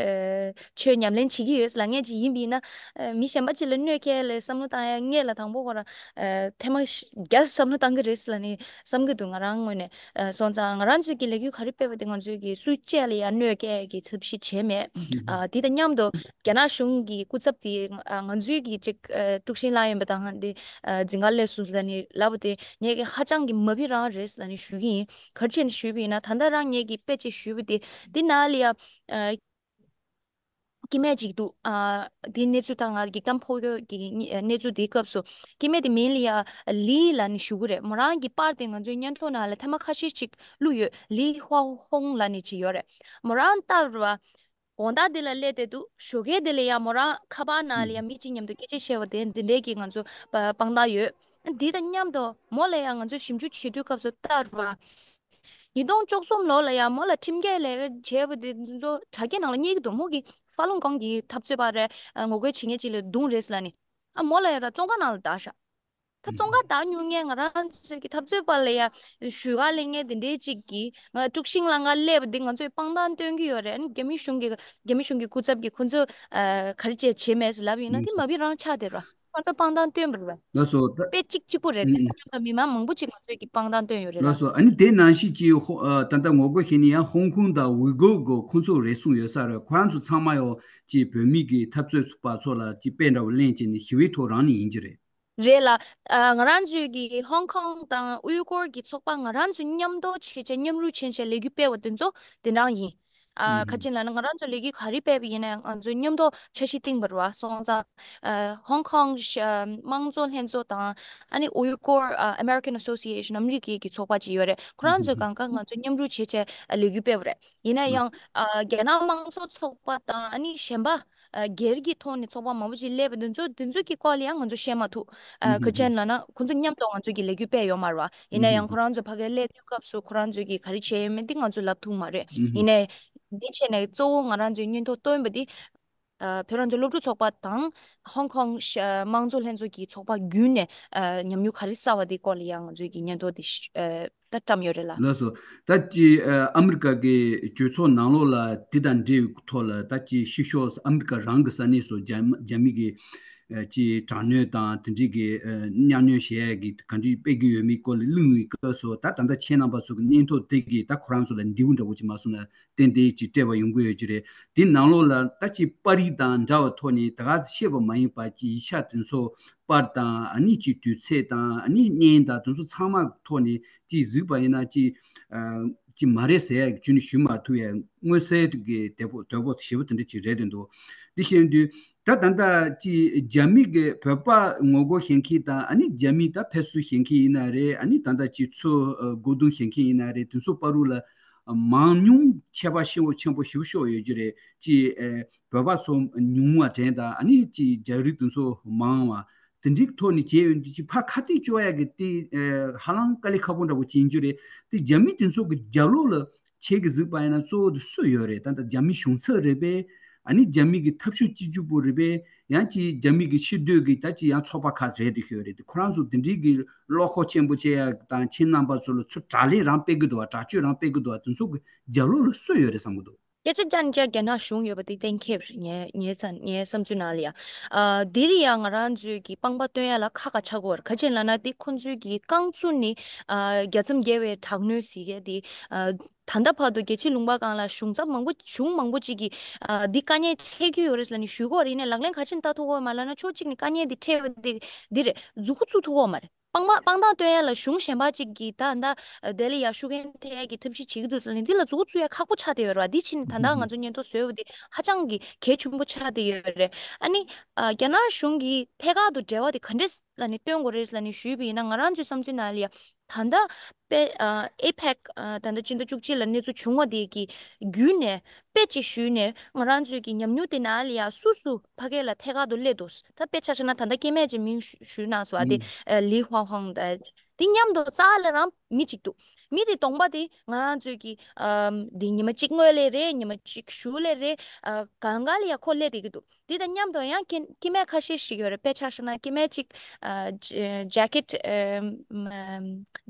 ཨ་ཆོས་ཉམས་ལེན་བྱེད་ཀྱི་ཡོད་ལབ་མཁན་ཅིག་ཡིན་པ་ཡིན་ན། ཨ་མི་གཞན་པ་ཅིག་ལ་གནོད་སྐྱེལ་ལ་བསམ་བློ་བཏང་ཡ་སྔོན་ལ་དང་པོ་ཁོ་རང་ཨ་ཐེངས་མ་བརྒྱ་བསམ་བློ་བཏང་གི་རེད་ལབ་ནས་བསམ་གྱི་འདུག་ང་རང་ངོས་ནས། ཨ་སོང་ཙང་ང་རང་ཚོའི་གི་ལས་འགུལ་ག་རེ་སྤེལ་བ་དེ་ང་ཚོའི་གི་སུ་གཅིག་ལ་ཡ་གནོད་སྐྱེལ་གི་ཐབས་ཤེས་བྱས་མེད། ཨ་དེ་དང་མཉམ་དུ་རྒྱ་ནག་གཞུང་གི་སྐུ་ཚབ་དེ་ཨ་ང་ཚོའི་གི་ཅིག་ཨ་དཀྲུག་ཤིང་བསླངས་ཡོད་པ་དང་དེ་ཨ་འཛིན་གྲྭ་སླེབས་སོང་ལབ་ནས་ལབ་པ་དེ་ངས་གི་ཧ་ཅང་གི་མ་ཕི་རང་རེད་ལབ་ནས་ཞུ་གི་ཡིན། ག་རེ་བྱས་ནས་ཞུས་པ་ཡིན་ན་ད་ལྟ་རང་ངས་གི་དཔེ་ཅིག་ཞུས་པ་དེ་འདི་ནང་ལ་ཡ་ཨ། སྐྱེ་དམན་ཅིག་འདུག་ཨ། དེའི་གནས་ཚུལ་དང་ང་སྒེག་དམ་ཕོག་ཡོད་ཀྱི་གནས་ཚུལ་དེའི་སྐབས་སུ་སྐྱེ་དམན་དེ་མིང་ལ་ཡ་ལི་ལབ་ནས་ཞུ་གི་རེད། མོ་རང་གི་པར་དེ་ང་ཚོའི་སྙན་ཐོ་ནང་ལ་ཐེངས་མ་ཁ་ཤས་ཅིག་བླུགས་ཡོད། ལི་ཧྭ་ཧོང་ལབ་ནས་ཅིག་ཡོད་རེད། མོ་རང་ལྟ་བུར་བ། དགོང་དག་དེ་ལ་སླེབས་བསྡད་འདུག་ཞོགས་ཀས་དེ་ལ་ཡ་མོ་རང་ཁ་པར་ནང་ལ་ཡ་མི་གཅིག་མཉམ་དུ་སྐད་ཆ་བཤད་པ་དེ་འདི་འདྲས་ཀྱི་ང་ཚོ་པ་དཔང་རྟགས་ཡོད། འདི་དང་མཉམ་དུ་མོ་ལ་ཡ་ང་ཚོ་ཞིབ་འཇུག་བྱེད་དུས་སྐབས་སུ་ལྟར་བ། ཉིས་སྟོང་བཅུ་གསུམ་ལོ་ལ་ཡ་མོ་ལ་ཁྲིམས་འགལ་ལས་ཀ་བྱས་པ་དེ་ཚོ་དྲ་རྒྱའི་ནང་ལ་རྙེད་ཀྱི་འདུག་མོ་གི་ཧྥ་ལུང་ཀོང་གི་འཐབ་རྩོད་པ་རེད། ངོ་རྒོལ་བྱེད་མཁན་ཅིག་ལ་རྡུང་རེད་ཟེར་ལབ་ནི། ཨ་མོ་ལ་ཡ་ར་བཙོན་ཁང་ནང་ལ་བདག་ཤག་ད་བཙོན་ཁང་བདག་མྱོང་མཁན་ང་རང་ཚོའི་གི་འཐབ་རྩོད་པ་ལ་ཡ་ཞུ་ག་ལེན་མཁན་དེ་འདྲའི་ཅིག་གིས་ང་དཀྲུག་ཤིང་ལ་ང་སླེབས་པ་འདི་ང་ཚོས་དཔང་རྟགས་སྟོན་གྱི་ཡོད་རེད། ཨ་ནི་རྒྱ་མི་གཞུང་གི་རྒྱ་མི་གཞུང་གི་སྐུ་ཚབ་ཀྱིས་ཁོ་ཚོ་ཨ་ག་རེ་བྱས་བྱས་མེད་ཟེར་ལབ་ཡིན་ན་དེ་མ་བི་རང་ཆགས་བསྡད་ར། ཁོ་ཚོ་དཔང་རྟགས་སྟོན་པ་རེད་བ། ལགས་སོ། ད་དཔེ་གཅིག་གཅིག་པུ་རེད། ཨུ་དེ་ཨུ། ལྟ་བུ་མི་མང་མང་པོ་ཅིག་ང་ཚོས་ཀྱི་དཔང་རྟགས་སྟོན་ཡོད་རེད་ལགས་ལ། སོ། ཨ་ནི་དེ་ནང་བཞིན་གྱི་ཧོ་ཨ་ད་ལྟ་ངོ་རྒོལ་བྱེད་མཁན་ཡང་ཧོང་ཀོང་དང་ཝི་གོ་གི་ཁོ་ཚོ་རེ་ཟུང་ཡོད་ས་རེད། ཁོ་རང་ཚོ་ཚང་མ་ཡང་ཅིག་བོད་མི་གི་འཐབ་རྩོད་པ་ཚོ་ལ་ཅིག་དཔེ་འདྲ་བོ་ལེན་བྱས་ནས་ཞི་བའི་ཐོག་རང་ནས་ཡིན་གྱི་རེད། རེད་ལ། ཨ་ང་རང་ཚོའི་གི་ཧོང་ཀོང་དང་ཝུའུ་གོར་གི་ཚོགས་པ་ང་རང་ཚོ་མཉམ་དུ་བྱས་བྱས་མཉམ་རུབ་བྱས་བྱས་ལས་འགུལ་སྤེལ་བ་དེ་ཚོ་དེ་འདྲ་ཡིན། ཨ་ཨུ་ཁ་ཧུ། ཅན་ལ་ན་ང་རང་ཚོ་ལས་འགུལ་ག་རེ་སྤེལ་བ་ཡིན་ན་ང་ཚོ་མཉམ་དུ་འཆར་གཞི་བཏིང་བ་རེད་བ། སོང་ཙང་ཨ་ཧོང་ཀོང་ཤ་དམངས་གཙོ་ལྷན་ཚོགས་དང་ཨ་ནི་ཝུའུ་གོར་ཨ་American Association ཨ་མི་རི་ཀའི་གི་ཚོགས་པ་ཅིག་ཡོད་རེད། ཁོ་རང་ཚོའི་ཨུ་ཧུ། སྒང་ག་ང་ཚོ་མཉམ་རུབ་བྱས་བྱས་ལས་འགུལ་སྤེལ་བ་རེད། ཡིན་ན་ཡང་ཨ་རྒྱ་ནག་དམངས་གཙོ་ཚོགས་པ་དང་ཨ་ནི་གཞན་པ། ཨ་སྒེར་གྱི་ཐོག་ནས་ཚོགས་པ་མང་པོ་ཅིག་སླེབས་པ་དེ་ཚོ་དེ་ཚོ་གི་སྐོར་ལ་ཡང་ང་ཚོ་བཤད་མ་ཐུབ། ཨ་ཨུ་ཧུ་ག་ཅན་ལབ་ན་ཁོ་ཚོ་མཉམ་དུ་ང་ཚོ་གི་ལས་འགུལ་སྤེལ་ཡོད་མ་རེད་བ། ཡིན་ན་ཡང་ཨུ་ཁོ་རང་ཚོ་ཕ་གིར་སླེབས་དུས་སྐབས་སུ་ཁོ་རང་ཚོ་གི་ག་རེ་བྱས་ཡོད་མེད་དེ་ང་ཚོ་ལབ་ཐུབ་མ་རེད། ཨུ་ཧུ། ཡིན་ནའི་འདི་བྱས་ནས་གཙོ་བོ་ང་རང་ཚོའི་སྙན་ཐོ་བཏོན་པ་དེ་ཨ་བོད་རང་བཙན་སློབ་ཕྲུག་ཚོགས་པ་དང་ཧོང་ཀོང་ཤ་དམངས་གཙོ་ལྷན་ཚོགས་ཀྱི་ཚོགས་པ་བརྒྱུད་ནས་ཨ་ཉམས་མྱོང་ག་རེ་བསགས་པ་དེ་སྐོར་ལ་ཡང་ང་ཚོའི་གི་སྙན་ཐོ་དེ་ཤ་ཨ་ད་བཀྲམ་ཡོད་རེད་ལ། ལགས་སོ། ད་ཅི་ཨ་ཨ་མི་རི་ཀ་གི་གྲོས་ཚོགས་ནང་ལོགས་ལ་འདི་དང་འབྲེལ་བའི་ཐོག་ལ་ད་ཅི་ཕྱི་ཕྱོགས་ཨ་མི་རི་ཀ་རང་གི་ས་གནས་སུ་རྒྱ་རྒྱ་མི་གི་ཨ་ཅི་དྲག་གནོན་དང་དེ་འདྲའི་གི་ཨ་གཉའ་གནོན་བྱེད་ཡས་ཀྱི་ག་འདྲའི་སྤེལ་གྱི་ཡོད་མེད་སྐོར་ལ་གླེང་བའི་སྐབས་སུ་ད་ད་ལྟ་ཁྱེད་རྣམ་པ་ཚོ་གི་སྙན་ཐོ་དེ་གིས་ད་ཁོ་རང་ཚོ་ལ་འདེའུ་འདྲ་བོ་ཅིག་མ་སོང་ན་ཏན་ཏན་ཅིག་སྤྲད་པ་ཡོང་གི་ཡོད་ཀྱི་རེད། དེ་ནང་ལོགས་ལ་ད་ཅི་པར་རིས་དང་འདྲ་བའི་ཐོག་ནས་ད་ག་ཚོད་བཤད་པ་མ་ཡིན་པ་ཅིག་ཡིག་ཆ་དེ་ཚོ་པར་དང་ཨ་ནི་ཅིག་དུས་ཚོད་དང་ཨ་ནི་བརྙན་དང་དེ་ཚོ་ཚང་མ་ཐོག་ནས་ཅིག་གཟིགས་པ་ཡིན་ན་ཅིག་ཨ་ཅིག་མ་རེད་ཟེར་ཡ་ཅིག་ནི་ཞུ་མ་ཐུབ་ཡ་མངོན་གསལ་གྱི་དོད་པོ་དོད་པོ་ཞེ་པོ་དེ་འདྲ་ཅིག་རེད་དེ་འདུག་དེ་བཤད་དུས་ད་ད་ལྟ་ཅིག་རྒྱ་མི་གི་བོད་པ་ངོ་རྒོལ་བྱེད་མཁན་དང་ཨ་ནི་རྒྱ་མི་ད་ཕེབས་བསུ་བྱེད་མཁན་ཡིན་ན་རེད། ཨ་ནི་ད་ལྟ་ཅིག་ཚུར་ཨ་སྒོ་རྡུང་བྱེད་མཁན་ཡིན་ན་རེད། དེ་ཚོ་བར་དུ་ལ་མང་ཉུང་ཁྱད་པར་ཤིན་ཏུ་ཆེན་པོ་ཞེ་པོ་ཤོར་ཡོད་ཀྱི་རེད། ཅིག་ཨེ་བོད་པ་ཚོ་ཉུང་བ་དྲན་དང་ཨ་ནི་ཅིག་རྒྱ་རིགས་དེ་ཚོ་མང་བ་དེ་འདྲའི་ཐོག་ནས་བྱས་ཡོད་འདི་ཅིག་ཕར་ཁ་གཏད་གཅོག་ཡག་གི་དེ་ཨེ་ཧ་ལམ་དཀའ་ལས་ཁག་པོ་འདྲ་པོ་ཅིག་ཡིན་རྒྱུ་རེད། དེ་རྒྱ་མི་དེ་ཚོ་གི་རྒྱབ་ལོགས་ལ་ཁྱེད་ཀྱིས་གཟིགས་པ་ཡིན་ན་གཙོ་བོ་དེ་སུ་ཡོད་རེད། ད་ལྟ་རྒྱ་མི་གཞུང་ཚབ་རེད་པས། ཨ་ནི་རྒྱ་མི་གི་འཐབ་ཕྱོགས་གཅིག་གྱུར་པོ་རེད་པས། ཡང་ཅིག་རྒྱ་མི་གི་ཕྱི་སྡོད་ཀྱི་ད་ཅིག་ཡང་ཚོགས་པ་ཁག་རེད་དེ་ཤོད་རེད་དེ་ཁོ་རང་ཚོ་དེ་འདྲའི་གི་བློ་ཁོག་ཆེན་པོ་བྱེད་ཡ་དང་ཁྱེད་རྣམ་པ་ཚོ་ལ་ཚུར་དྲག་ལན་རང་སྤེལ་གི་འདུག་བ། དྲག་སྤྱོད་རང་སྤེལ་གི་འདུག་བ། དེ་ཚོ་གི་རྒྱབ་ལོགས་ལ་སུ་ཡོད་རེད་བསམ་གི་འདུག་སྐད་ཆ་རྐྱང་རྐྱང་རྒྱ་ནག་གཞུང་ཡོད་པ་དེ་གཏན་འཁེལ་རེད། ངའི་ངའི་བསམ་ངའི་བསམ་ཚུལ་ནང་ལ་ཡ། ཨ་འདིར་ཡང་ང་རང་ཚོས་ཀྱི་དཔང་པ་སྟོན་ཡ་ལ་ཁག་ཁག་ཆགས་ཀྱི་ཡོད་རེད། ག་ཅི་ལབ་ན་དེ་ཁོང་ཚོའི་གི་རྐང་བཙུགས་ནས་ཨ་བརྒྱ་མཚམས་བརྒལ་བའི་དྲག་གནོན་ཟེར་མཁན་དེ་ཨ་ད་ལྟ་བར་དུ་རྒྱལ་སྤྱིའི་ལུང་པ་སྒང་ལ་གཞུང་ཚབ་མང་པོ་གཞུང་མང་པོ་ཅིག་གིས་ཨ་འདི་དཀའ་ངལ་འཕྲད་ཀྱི་ཡོད་རེད་ལབ་ནས་ཞུ་གི་ཡོད་རེད། ཡིན་ནའི་ལག་ལེན་ག་ཅི་ནས་བསྟར་ཐུབ་ཀྱི་ཡོད་མ་རེད། ལབ་ན་ཕྱོགས་གཅིག་ནས་དཀའ་ངལ་འདི་འཕྲད་པ་འདི་འདི་རེད། མཛུབ་གུ་བཙུགས་ཐུབ་ཀྱི་ཡོད་མ་རེད། དཔང་པ་དཔང་རྟགས་སྟོན་ཡ་ལ་གཞུང་གཞན་པ་ཅིག་གིས་ད་ད་དེ་ལ་ཡ་ཤུགས་རྐྱེན་ཐེབས་ཡ་གི་ཐབས་ཤེས་བྱེད་ཀྱི་འདུག་ཟེར་ནས་འདི་ལ་མཛུབ་གུ་བཙུགས་ཡ་ཁག་པོ་ཆགས་བསྡད་ཡོད་རེད་བ། འདི་ཕྱིན་ནས་ད་ལྟ་ང་ཚོ་སྙན་ཐོ་བཟོས་པ་འདི་ཧ་ཅང་གི་གལ་ཆེན་པོ་ཆགས་བསྡད་ཡོད་རེད། ཨ་ནི་ཨ་རྒྱ་ནག་གཞུང་གིས་ཐད་ཀར་དུ་འབྲེལ་བ་དེ་ག་འདྲས་ལབ་ནས་སྟོན་དགོས་རེད་ལབ་ནས་ཞུས་པ་ཡིན་ན་ང་རང་ཚོའི་བསམ་ཚུལ་ནང་ལ་ཡ་ད་ལྟ་དཔེ་ཨ་ཨེ་པེག་ཨ་ད་ལྟ་སྤྱི་ཟླ་བཅུ་གཅིག་ལ་གནས་ཚུལ་བྱུང་བ་དེ་གི་བརྒྱུད་ནས་དཔེ་ཅིག་ཞུས་ནས་ང་རང་ཚོའི་གི་ཉམས་མྱོང་དེ་ནང་ལ་ཡ་སུ་སུ་ཕ་གི་ལ་ཐད་ཀར་དུ་སླེབས་འདུག་ད་དཔེ་ཆ་བཞག་ན་ད་ལྟ་སྐྱེ་དམན་གྱི་མིང་ཞུ་ཞུས་གནང་སོང་། ཨ་དེ་ཨ་ལི་ཧྭ་ཧོང་ད་དེ་མཉམ་དུ་རྩ་ལ་རང་མི་གཅིག་འདུག་མི་དེ་གདོང་པ་དེ་ང་རང་ཚོའི་གི་ཨ་དེ་ཉི་མ་གཅིག་སྔོན་ལས་རེད། ཉི་མ་གཅིག་གཞུག་ལས་རེད། ཨ་གང་ག་ལ་ཡ་ཁོ་སླེབས་བསྡད་ཀྱི་འདུག་དེ་དང་མཉམ་དུ་ཡང་སྐྱེ་སྐྱེ་དམན་ཁ་ཤས་ཤིག་ཡོད་རེད། དཔེ་ཆ་བཞག་ན་སྐྱེ་དམན་གཅིག་ཨ་ཇེ་ཇེ་ཀེ་ཊི་ཨ་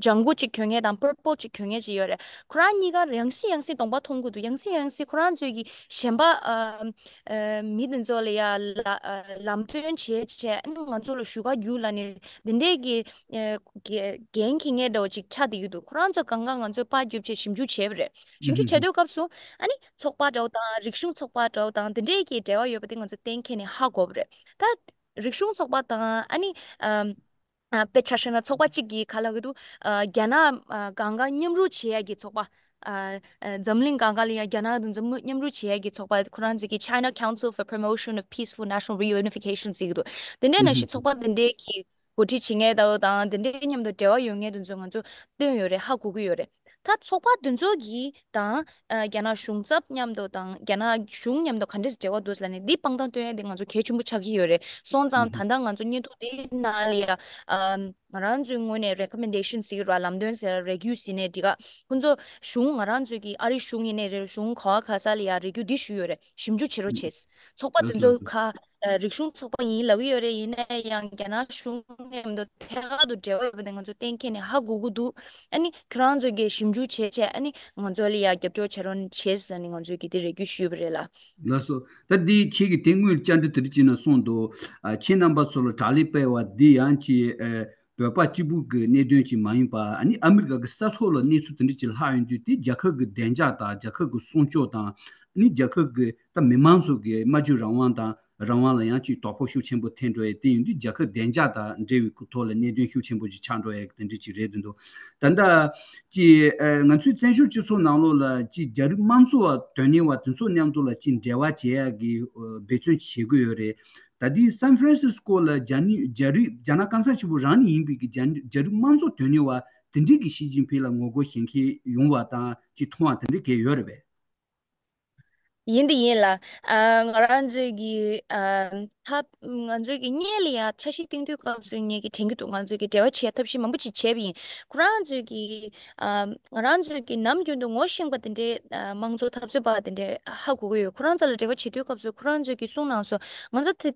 ལྗང་གུ་གཅིག་གྱོན་མཁན་དང་པར་པལ་གཅིག་གྱོན་མཁན་གཅིག་ཡོད་རེད། ཁོ་རང་གཉིས་ཀ་ཡང་སེ་ཡང་སེ་གདོང་པ་མཐོང་གི་འདུག་ཡང་སེ་ཡང་སེ་ཁོ་རང་ཚོའི་གི་གཞན་པ་ཨ་ཨ་མི་དེ་ཚོ་ལ་ཡ་ལ་ཨ་ལམ་སྟོན་བྱས་བྱས་ཨ་ནི་ང་ཚོ་ལ་ཞུ་ག་རྒྱུགས་ལབ་ནས་འདི་འདྲས་ཀྱི་ཨ་འགན་འཁྱེར་མཁན་འདྲ་བོ་ཅིག་ཆགས་བསྡད་ཀྱི་འདུག་ཁོ་རང་ཚོ་གང་ག་ང་ཚོས་པར་བརྒྱབ་བྱས་ཞིབ་འཇུག་བྱས་པ་རེད། ཞིབ་འཇུག་བྱེད་དུས་སྐབས་སུ་ཨ་ནི་ཚོགས་པ་འདྲ་བོ་དང་རིག་གཞུང་ཚོགས་པ་འདྲ་བོ་དང་དེ་འདྲས་ཀྱི་འབྲེལ་བ་ཡོད་པ་དེ་ང་ཚོ་གཏན་འཁེལ་ནས་ཧ་གོ་བ་རེད། ད་རིག་གཞུང་ཚོགས་པ་དང་ཨ་ནི་ཨམ་ཨ་དཔེ་ཆ་བཞག་ན་ཚོགས་པ་གཅིག་གིས་ག་ལབ་ཀྱི་འདུག་ཨ་རྒྱ་ནག་ཨ་གང་ག་མཉམ་རུབ་བྱེད་ཡ་གི་ཚོགས་པ། ཨ་ཨ་འཛམ་གླིང་སྒང་ག་ལ་ཡང་རྒྱ་ནག་དང་འཛམ་མཉམ་རུབ་བྱེད་ཡ་གི་ཚོགས་པ་ཁོ་རང་ཚོ་གི་China Council for Promotion of Peaceful National Reunification ཟེར་གི་འདུག་དེ་འདྲའི་ནང་བཞིན་ཚོགས་པ་དེ་འདྲའི་གི་འགོ་ཁྲིད་བྱེད་མཁན་དང་དང་དེ་འདྲའི་མཉམ་དུ་འབྲེལ་བ་ཡོད་མཁན་དེ་ཚོ་ང་ཚོ་བཏོན་ཡོད་རེད། ཧ་གོ་གི་ཡོད་རེད། ད་ཚོགས་པ་དེ་ཚོ་གི་དང་ཨ་རྒྱ་ནག་གཞུང་ཚབ་མཉམ་དུ་དང་རྒྱ་ནག་གཞུང་མཉམ་དུ་ག་འདྲས་འབྲེལ་བ་འདུག་ཟེར་ལ་ནི་འདི་དཔང་རྟགས་སྟོན་ཡ་འདི་ང་ཚོ་གལ་ཆེན་པོ་ཆགས་ཀྱི་ཡོད་རེད། སོང་ཙང་ད་ལྟ་ང་ཚོ་བརྙན་ཐུང་འདི་ནང་ལ་ཡ་ཨ་ང་རང་ཚོའི་ངོས་ནས་recommendation ཟེར་གྱི་རེད་བ། ལམ་སྟོན་ཟེར་རེ་སྐུལ་ཟེར་ནས་འདི་ག་ཁོང་ཚོ་གཞུང་ང་རང་ཚོའི་གི་ཨ་རི་གཞུང་ཡིན་ནའི་རེད། གཞུང་ག་བ་ག་ས་ལ་ཡ་རེ་སྐུལ་འདི་ཞུས་ཡོད་རེད། ཞིབ་འཇུག་བྱེད་རོགས་བྱས། ཚོགས་པ་དེ་ཚོ་ཁ་ཨ་རིག་གཞུང་ཚོགས་པ་ཡིན་ལབ་ཀྱི་ཡོད་རེད། ཡིན་ན་ཡང་རྒྱ་ནག་གཞུང་མཉམ་དུ་ཐད་ཀར་དུ་འབྲེལ་བ་ཡོད་པ་དེ་ང་ཚོ་གཏན་འཁེལ་ནས་ཧ་གོ་གི་འདུག་ཨ་ནི་ཁྱོད་རང་ཚོ་གིས་ཞིབ་འཇུག་བྱས་བྱས་ཨ་ནི་ང་ཚོ་ལ་ཡ་རྒྱབ་སྐྱོར་བྱེད་རོགས་བྱས་ཟེར་ནས་ང་ཚོས་གི་དེ་རེ་སྐུལ་ཞུས་པ་རེད་ལ། ལགས་སོ། ད་འདི་ཁྱེད་ཀྱིས་དེ་སྔོན་བཅར་འདྲི་དེ་འདྲ་བྱས་ན་གསུངས་འདུག་ཨ་ཁྱེད་རྣམ་པ་ཚོ་ལ་དྲག་ལས་སྤེལ་བ་འདི་ཡང་ཅིག་ཨ་བོད་པ་གཅིག་པུ་གི་གནད་དོན་ཅིག་མ་ཡིན་པ། ཨ་ནི་ཨ་མི་རི་ཀ་གི་ས་ཐོག་ལ་གནས་ཚུལ་དེ་འདྲ་ཅིག་ལྷག་ཡོང་དུས་དེ་རྒྱལ་ཁབ་ཀྱི་བདེ་འཇགས་དང་རྒྱལ་ཁབ་ཀྱི་སྲུང་སྐྱོབ་དང་། ཨ་ནི་རྒྱལ་ཁབ་ཀྱི་ད་མི་མང་ཚོ་གི་སྨྲ་བརྗོད་རང་དབང་དང་རང་དབང་ལ་ཡང་ཅིག་དོ་ཕོག་ཤུགས་ཆེན་པོ་ཐེབས་འགྲོ་ཡས་དེ་ཡིན་དུས་རྒྱལ་ཁབ་བདེ་འཇགས་དང་འབྲེལ་བའི་ཐོག་ལ་གནད་དོན་ཤུགས་ཆེན་པོ་ཅིག་ཆགས་འགྲོ་ཡས་དེ་འདྲ་ཅིག་རེད་འདུག་ད་ལྟ་ཅིག་ཨ་ང་ཚོའི་བཙན་བྱོལ་སྤྱི་ཚོགས་ནང་ལོགས་ལ་ཅིག་རྒྱ་རིགས་དམངས་གཙོ་བ་དོན་གཉེར་བ་དེ་ཚོ་མཉམ་དུ་ལ་ཅིག་འབྲེལ་བ་བྱེད་ཡ་གི་ཨ་འབད་བརྩོན་བྱེད་ཀྱི་ཡོད་རེད། ད་ལྟའི་སན་ཧྥ་རན་སིས་ཀོ་ལ་རྒྱ་ནི་རྒྱ་རིགས་རྒྱ་ནག་གང་ས་ཆེ་པོ་རང་ནས་ཡིན་པའི་གི་རྒྱ་རྒྱ་རིགས་དམངས་གཙོ་དོན་གཉེར་བ་དེ་འདྲས་ཀྱི་ཞི་ཅིན་ཕིང་ལ་ངོ་རྒོལ་བྱེད་མཁན་ཡོང་བ་དང་ཅིག་མཐོང་བ་དེ་འདྲས་གས་ཡོད་རེད་པས། ཡིན་དེ་ཡིན་ལ། ཨ་ང་རང་ཚོའི་གི་ཨ་ཐབས་ང་ཚོའི་གི་སྔོན་ལ་ཡ་འཆར་གཞི་བཏིང་དུས་སྐབས་སུ་ངས་གི་དྲན་གི་འདུག་ང་ཚོའི་གི་འབྲེལ་བ་བྱེད་ཐབས་ཤེས་མང་པོ་ཅིག་བྱས་པ་ཡིན། ཁོ་རང་ཚོའི་གི་ཨ་ང་རང་ཚོའི་གི་ནམ་རྒྱུན་དུ་ངོ་ཤེས་པ་དེ་འདྲའི་ཨ་དམངས་གཙོ་འཐབ་རྩོད་པ་དེ་འདྲའི་ཧ་གོ་གི་ཡོད། ཁོ་རང་ཚོ་ལ་འབྲེལ་བ་བྱེད་དུས་སྐབས་སུ་ཁོ་རང་ཚོའི་གི་གསུང་ནང་སོ་ང་ཚོ་དེ་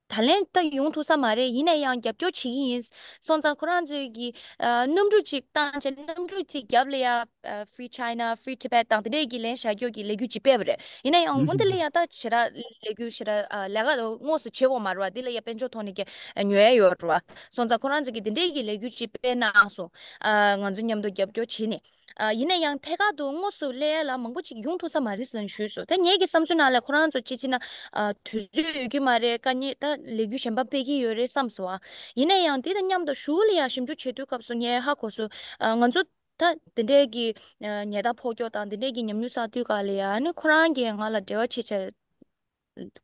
ད་ལན་ད་ཡོང་ཐུབ་ས་མ་རེད། ཡིན་ན་ཡང་རྒྱབ་སྐྱོར་བྱེད་ཀྱི་ཡིན། སོང་ཙང་ཁོ་རང་ཚོའི་གི་ཨ་གནམ་གྲུ་ཅིག་བཏང་བྱས་གནམ་གྲུ་དེ་རྒྱབ་ལ་ཡ་ཨ་Free China, Free Tibet དང་དེ་འདྲས་ཀྱི་ལན་བཞག་རྒྱུ་གི་ལས་འགུལ་ཅིག་སྤེལ་བ་རེད། ཡིན་ན་ཡང་འོ་འདི་ལ་ཡ་ད་ཞེ་དྲག་ལས་འགུལ་ཞེ་དྲག་ཨ་ལས་ཀ་དངོས་སུ་བྱེད་དགོས་མ་རེད་བ། འདི་ལ་ཡ་དཔལ་འབྱོར་ཐོག་ནས་ཀྱི་ཉོ་ཡ་ཡོད་རེད་བ། སོང་ཙང་ཁོ་རང་ཚོ་གི་དེ་འདྲས་ཀྱི་ལས་འགུལ་ཅིག་སྤེལ་གནང་སོང་། ཨ་ང་ཚོ་མཉམ་དུ་རྒྱབ་སྐྱོར་བྱེད་ནས། ཨ་ཡིན་ན་ཡང་ཐད་ཀར་དུ་དངོས་སུ་སླེབས་ཡ་ལ་མང་པོ་ཅིག་ཡོང་ཐུབ་ས་མ་རེད་ཟེར་ནས་ཞུས་སོང་། ད་ངེད་ཀྱི་བསམ་ཚུལ་ནང་ལ་ཁོ་རང་ཚོ་ཅི་ཅི་ན་ཨ་དུས་ཚོད་ཡོད་ཀྱི་མ་རེད། དཀའ་ངལ་ད་ལས་འགུལ་གཞན་པ་སྤེལ་གྱི་ཡོད་རེད་བསམ་སོང་ཨ། ཡིན་ན་ཡང་དེ་དང་མཉམ་དུ་གཞུག་ལ་ཡ་ཞིབ་འཇུག་བྱེད་དུས་སྐབས་སུ་ངས་ཧ་གོ་སོང་། ཨ་ང་ཚོ་ད་དེ་འདྲའི་གི་ཨ་ཉེས་དག་ཕོག་ཀྱོག་དང་དེ་འདྲའི་གི་ཉམས་མྱོང་བསགས་དུས་ག་ལ་ཡ་ཨ་ནི་ཁོ་རང་གིས་ང་ལ་འབྲེལ་བ་བྱེད་བྱས་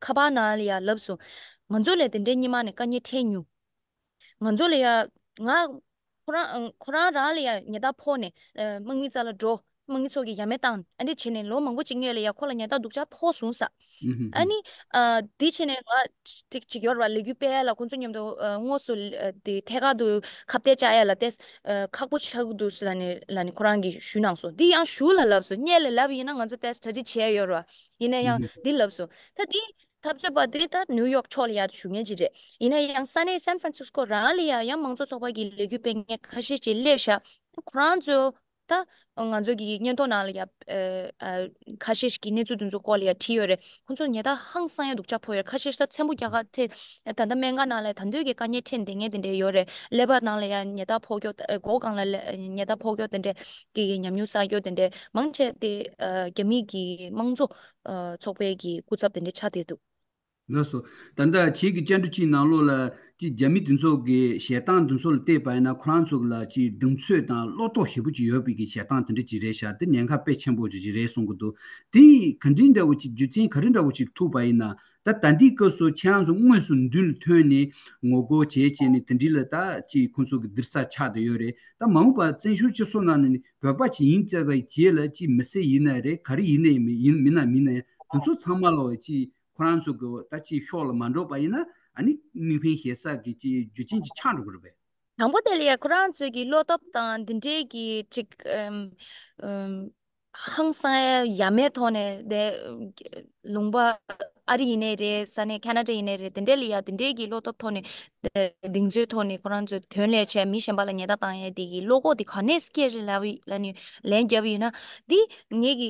ཁ་པར་ནང་ལ་ཡ་ལབ་སོང་། ང་ཚོ་ལས་དེ་འདྲའི་སྔོན་མ་ནས་དཀའ་ངལ་འཕྲད་མྱོང་། ང་ཚོ་ལ་ཡ་ང་ཁོ་རང་ཁོ་རང་རང་ལ་ཡ་ཉེས་དག་ཕོག་ནས་ཨ་དམག་མི་རྩ་ལ་འགྲོ། དམག་མི་ཚོ་གིས་ཡ་མེད་བཏང་ཨ་འདྲས་བྱས་ནས་ལོ་མང་པོ་ཅིག་སྔོན་ལ་ཡ་ཁོ་ལ་ཉེས་དག་སྡུག་ཅག་ཕོག་སོང་ས། ཨ་ནི་ཨ་འདི་བྱས་ནས་ང་ཅིག་ཅིག་ཡོད་རེད་བ། ལས་འགུལ་སྤེལ་ཡ་ལ་ཁོང་ཚོ་མཉམ་དུ་ཨ་དངོས་སུ་ཨ་དེ་ཐད་ཀར་དུ་ཁ་གཏད་བཅག་ཡ་ལ་ཏེས་ཨ་ཁག་པོ་ཆགས་ཀྱི་འདུག་ཟེར་ལ་ནི་ལ་ནི་ཁོ་རང་གིས་ཞུས་གནང་སོང་། འདི་ཡང་གཞུག་ལ་ལབ་སོང་། སྔོན་ལ་ལབ་ཡིན་ན་ང་ཚོ་ཏེས་གྲ་སྒྲིག་བྱས་ཡོད་རེད་བ། ཡིན་ན་ཡང་འདི་ལབ་སོང་། ད་འདི་འཐབ་རྩོད་པ་དེ་ད་ནིའུ་ཡོག་ཕྱོགས་ལ་ཡ་ཞུ་མཁན་ཅིག་རེད། ཡིན་ན་ཡང་ས་གནས་སན་ཧྥ་རན་སིས་ཀོ་རང་ལ་ཡ་ཡང་མང་གཙོ་ཚོགས་པ་གི་ལས་འགུལ་སྤེལ་མཁན་ཁ་ཤས་ཅིག་སླེབས་ཤག་ཁོ་རང་ཚོ་ད་ང་ཚོ་གི་སྙན་ཐོ་ནང་ལ་ཡ་ཨ་ཨ་ཁ་ཤས་ཤིག་གི་གནས་ཚུལ་དེ་ཚོ་སྐོར་ལ་ཡ་བྲིས་ཡོད་རེད། ཁོ་ཚོ་ཉེས་དག་ཧང་སང་ཡ་སྡུག་ཅག་ཕོག་ཡོད་རེད། ཁ་ཤས་ཤིག་ད་ཚེམ་བུ་རྒྱག་ག་ཐེ་ད་ལྟ་སྨན་ཁང་ནང་ལ་ད་འདོད་ཀྱི་དཀའ་ངལ་འཕྲད་བསྡད་མཁན་དེ་འདྲས་ཡོད་རེད། ཀླད་པ་ནང་ལ་ཡ་ཉེས་དག་ཕོག་ཀྱོག་མགོ་སྒང་ལ་ལ་ཉེས་དག་ཕོག་ཀྱོག་དེ་འདྲས་ཀྱི་ཉམས་མྱོང་བསགས་ཀྱོག་དེ་འདྲས་མང་ཆེ་དེ་ཨ་རྒྱ་མི་གི་དམངས་གཙོ་ཨ་ཚོགས་པའི་གི་སྐུ་ཚབ་དེ་འདྲས་ཆགས་བསྡད་འདུག་ལགས་སོ། ད་ལྟ་ཁྱེད་ཀྱི་བཅར་འདྲི་གཅིག་ནང་ལོགས་ལ་ཅིག་རྒྱ་མི་དེ་ཚོ་གི་བཤད་སྟངས་དེ་ཚོ་ལ་བལྟས་པ་ཡིན་ན་ཁོ་རང་ཚོ་ལ་ཅིག་གདེང་ཚོད་དང་བློ་དོགས་ཞེ་པོ་ཅིག་ཡོད་པའི་གི་བཤད་སྟངས་དེ་འདྲ་ཅིག་རེད་ཤག་དེ་ཉེན་ཁ་དཔེ་ཆེན་པོ་ཅིག་རེད་གསུང་གི་འདུག་དེ་ག་འདྲའི་འདྲ་བོ་ཅིག་རྒྱུ་རྐྱེན་ག་རེ་འདྲ་བོ་ཅིག་ཐུག་པ་ཡིན་ན། ད་ད་ལྟའི་སྐབས་སུ་ཁྱེད་རང་ཚོ་དངོས་སུ་མདུན་ལ་ཐོན་ནས་ངོ་རྒོལ་བྱས་བྱས་ནས་དེ་འདྲའི་ལ་ད་ཅིག་ཁོང་ཚོ་གི་སྡིགས་ས་ཆགས་བསྡད་ཡོད་རེད། ད་མ་འོངས་པ་བཙན་བྱོལ་སྤྱི་ཚོགས་ནང་ནས་བོད་པ་ཅིག་ཡིན་བཅས་པའི་རྗེས་ལ་ཅིག་མི་སེར་ཡིན་ན་རེད། ག་རེ་ཡིན་ནའི་མི་ཡིན་མིན་ན་མིན་ན་དེ་ཚོ་ཚང་མ་ལ་ཅིག་ཁོ་རང་ཚོ་གི་ད་ཅིག་ཕྱོགས་ལ་མ་འགྲོ་བ་ཡིན་ན་ཨ་ནི་མིག་ཕན་ཞེ་ས་གི་ཅིག་རྒྱུ་རྐྱེན་ཅིག་ཆགས་འགྲོ་གི་རེད་པས། དང་པོ་དེ་ལ་ཡ་ཁོ་རང་ཚོའི་གི་བློ་སྟོབས་དང་འདི་འདྲའི་གི་ཅིག་ཨམ་ཨམ་ཧང་སང་ཡ་མེད་ཐོག་ནས་དེ་ལུང་པ་ཨ་རི་ཡིན་ནའི་རེད། ས་གནས་ཁ་ན་ཌ་ཡིན་ནའི་རེད། དེ་འདྲ་ལ་ཡ་དེ་འདྲའི་གི་བློ་སྟོབས་ཐོག་ནས་དེ་གདེང་ཚོད་ཐོག་ནས་ཁོ་རང་ཚོ་དོན་ལས་བྱས་མི་གཞན་པ་ལ་ཉེས་དག་བཏང་ཡ་དེ་གི་བློ་ཁོག་དེ་ག་ནས་སྐྱེ་རེད་ལབ་ལ་ནི་ལན་རྒྱབ་ཡིན་ན། འདི་ངེད་ཀྱི་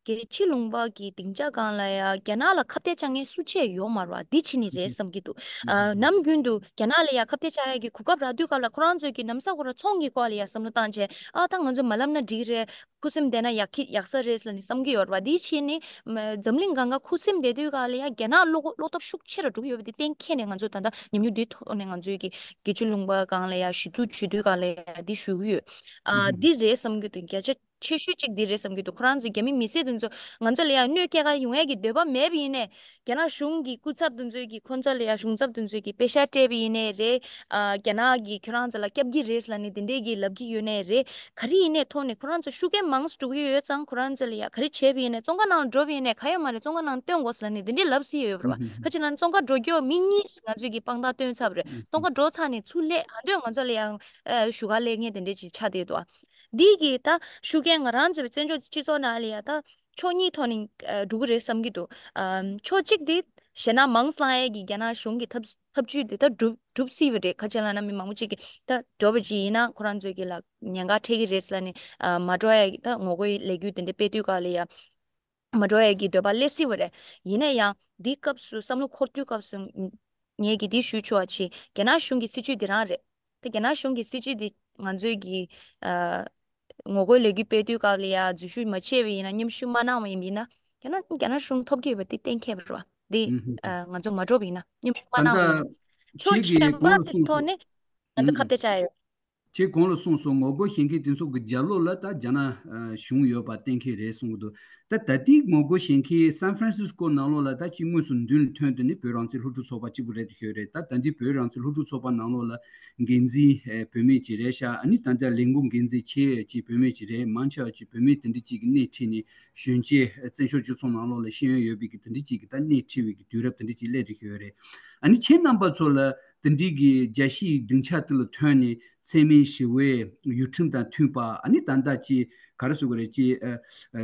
རྒྱལ་ཕྱི་ལུང་པ་གི་སྡིངས་ཆ་སྒང་ལ་ཡ་རྒྱ་ནག་ལ་ཁ་གཏད་བཅག་མཁན་སུ་ཆད་ཡོད་མ་རེད་བ། འདི་ཕྱི་ནི་རེད་བསམ་གྱི་འདུག་ཨ་ནམ་རྒྱུན་དུ་རྒྱ་ནག་ལ་ཡ་ཁ་གཏད་བཅག་ཡ་གི་གོ་སྐབས་རག་དུས་སྐབས་ལ་ཁོ་རང་ཚོས་ཀྱི་ནམ་ས་ཁོ་ར་ཚོང་གི་སྐོར་ལ་ཡ་བསམ་བློ་བཏང་བྱས་ཨ་ད་ང་ཚོ་མ་ལབ་ན་འགྲིག་རེད། ཁུ་སིམ་བསྡད་ན་ཡག་གི་ཡག་ས་རེད་ཟེར་ནས་བསམ་གྱི་ཡོད་རེད་བ། འདི་ཕྱི་ནི་མ་འཛམ་གླིང་སྒང་ག་ཁུ་སིམ་བསྡད་དུས་སྐབས་ལ་ཡ་རྒྱ་ནག་བློ་བློ་སྟོབས་ཤུགས་ཆེ་རུ་འགྲོ་གི་ཡོད་པ་འདི་གཏན་འཁེལ་ནས་ང་ཚོ་ད་ལྟ་ཉམས་མྱོང་འདི་ཐོག་ནས་ང་ཚོའི་གི་རྒྱལ་ཕྱི་ལུང་པ་སྒང་ལ་ཡ་ཞུ་གཏུག་ཞུ་དུས་སྐབས་ལ་ཡ་འདི་ཞུ་གི་ཡོད། ཨ་འདི་རེད་བསམ་གྱི་འདུག་བརྒྱ་ཆ་ ཆེ་ཤོས་གཅིག་འདི་རེད་བསམ་གྱི་འདུག་ཁོ་རང་ཚོ་རྒྱ་མི་མི་སེར་དེ་ཚོ་ང་ཚོ་ལ་ཡང་གནོད་སྐྱེལ་ག་ཡོང་ཡས་ཀྱི་འདོད་པ་མེད་པ་ཡིན་ནའི། རྒྱ་ནག་གཞུང་གི་སྐུ་ཚབ་དེ་ཚོས་ཀྱི་ཁོང་ཚོ་ལ་ཡང་གཞུང་ཚབ་དེ་ཚོས་ཀྱི་པེ་ཤག་སྤྲད་པ་ཡིན་ནའི་རེད། ཨ། རྒྱ་ནག་གིས་ཁྱོད་རང་ཚོ་ལ་སྐྱབས་ཀྱི་རེད་ལབ་ནས་དེ་འདྲས་ཀྱི་ལབ་ཀྱི་ཡོད་ནའི་རེད། ག་རེ་ཡིན་ནའི་ཐོག་ནས་ཁོ་རང་ཚོ་ཤུགས་རྐྱེན་མང་ཙམ་འགྲོ་གི་ཡོད་ཙང་ཁོ་རང་ཚོ་ལ་ཡང་ག་རེ་བྱས་པ་ཡིན་ནའི་བཙོན་ཁང་ནང་ལ་འགྲོ་བ་ཡིན་ནའི་ག་ཡོད་མ་རེད། བཙོན་ཁང་ནང་སྟོན་དགོས་ལབ་ནས་དེ་འདྲས་ལབ་སྲིད་ཡོད་རེད་བ། ཁ་ཅིག་ལ་བཙོན་ཁང་འགྲོ་རྒྱུ་མི་གཉིས་ང་ཚོས་ཀྱི་དཔང་རྟགས་སྟོན་ཚར་བ་རེད། བཙོན་ཁང་འགྲོ་ཚར་ནས་ཚུར་སླེབས་ཨ་འདོད་ང་ཚོ་ལ་ཡང་ཨ་བཞུགས་སྒར་སླེབས་མཁན་དེ་འདྲས་ཅིག་ཆགས་བསྡད་འདུག་འདི་གི་ད་ཤུགས་རྐྱེན་ང་རང་ཚོའི་བཙན་བྱོལ་སྤྱི་ཚོགས་ནང་ལ་ཡ་ད་ཕྱོགས་གཉིས་ཐོག་ནས་ཨ་འགྲོ་གི་རེད་བསམ་གྱི་འདུག་ཨམ། ཕྱོགས་གཅིག་དེ་ཞེད་སྣང་མང་ཙམ་ལངས་ཡས་ཀྱི་རྒྱ་ནག་གཞུང་གི་ཐབས་ཐབས་ཇུས་དེ་ད་འགྲུབ་འགྲུབ་སྲིད་པ་རེད། ཁ་ཅིག་ལབ་ན་མི་མང་པོ་ཅིག་གིས་ད་འགྲོ་བ་ཅིག་ཡིན་ན་ཁོ་རང་ཚོའི་གི་ལ་ཉེན་ཁ་འཕྲད་ཀྱི་རེད་ལབ་ནས་ཨ་མ་འགྲོ་ཡས་ཀྱི་ད་ངོ་རྒོལ་ལས་འགུལ་དེ་འདྲ་སྤེལ་དུས་སྐབས་ལ་ཡ་མ་འགྲོ་ཡས་ཀྱི་འདོད་པ་སླེབས་སྲིད་པ་རེད། ཡིན་ན་ཡང་འདིའི་སྐབས་སུ་བསམ་བློ་འཁོར་དུས་སྐབས་སུ་ངས་ཀྱིས་འདི་ཞུ་ཆོག་པ་ཅིག་རྒྱ་ནག་གཞུང་གི་སྲིད་བྱུས་འདི་རང་རེད། ད་རྒྱ་ནག་གཞུང་གི་སྲིད་བྱུས་འདི་ང་ཚོས་ཀྱི་ཨ་ངོ་རྒོལ་ལས་འགུལ་སྤེལ་དུས་སྐབས་ལ་ཡ་འཛུལ་ཞུགས་མ་བྱས་པ་ཡིན་ན་མཉམ་ཞུགས་མ་གནང་བ་ཡིན་ན་རྒྱ་ནག་རྒྱ་ནག་གཞུང་ཐོབ་ཀྱི་ཡོད་པ་འདི་གཏན་འཁེལ་བ་རེད་བ། འདི་ཨ་ང་ཚོ་མ་འགྲོ་བ་ཡིན་ན་མཉམ་ཞུགས་མ་གནང་བ་ཡིན་ན་ཕྱོགས་ཁྱེད་ཀྱིས་གཞན་པ་གོང་ལ་དེ་གསུངས་ཐོག་སོང་ནས་ང་ཚོ་ཁ་གཏད་བཅག་ཡོད། ཁྱེད་གོང་ལ་གསུངས་སོང་། ངོ་རྒོལ་བྱེད་མཁན་དེ་ཚོ་གི་རྒྱབ་ལོགས་ལ་ད་རྒྱ་ནག་ཨ་གཞུང་ཡོད་པ་གཏན་འཁེལ་རེད་གསུང་གི་འདུག་ད་ད་ལྟའི་ངོ་རྒོལ་བྱེད་མཁན་སན་ཧྥ་རན་སིས་ཀོ་ནང་ལོགས་ལ་ད་ཅིག་དངོས་སུ་མདུན་ལ་ཐོན་དུས་ནི་བོད་རང་བཙན་སློབ་ཕྲུག་ཚོགས་པ་གཅིག་པུ་རེད་དུ་ཤོད་རེད། ད་ད་འདི་བོད་རང་བཙན་སློབ་ཕྲུག་ཚོགས་པ་ནང་ལོགས་ལ་འགན་འཛིན་ཨེ་བུད་མེད་ཅིག་རེད་ཤག་ཨ་ནི་ད་ལྟ་ལས་འགུལ་འགན་འཛིན་ཆེ་ཅིག་བུད་མེད་ཅིག་རེད། མང་ཆེ་བ་ཅིག་བུད་མེད་དེ་འདྲ་ཅིག་གི་སྣེ་ཁྲིད་ནས་གཞོན་སྐྱེས་བཙན་བྱོལ་སྤྱི་ཚོགས་ནང་ལོགས་ལ་ཤེས་ཡོན་ཡོད་པའི་གི་དེ་འདྲ་ཅིག་གི་ད་སྣེ་ཁྲིད་པའི་གི་དུས་རབས་དེ་འདྲ་ཅིག་སླེབས་དུ་ཤོད་རེད། ཨ་ནི་ཁྱེད་རྣམ་པ་ཚོ་ལ་དེ་འདྲའི་གི་རྒྱལ་སྤྱིའི་སྡིངས་ཆ་དེ་ལ་ཐོན་ནས་འཚེ་མེད་ཞི་བའི་ཡུལ་ཁྲིམས་དང་མཐུན་པ་ཨ་ནི་ད་ལྟ་ཅི་ག་རེ་ཟེར་དགོས་རེད་ཅི་ཨ་ཨ་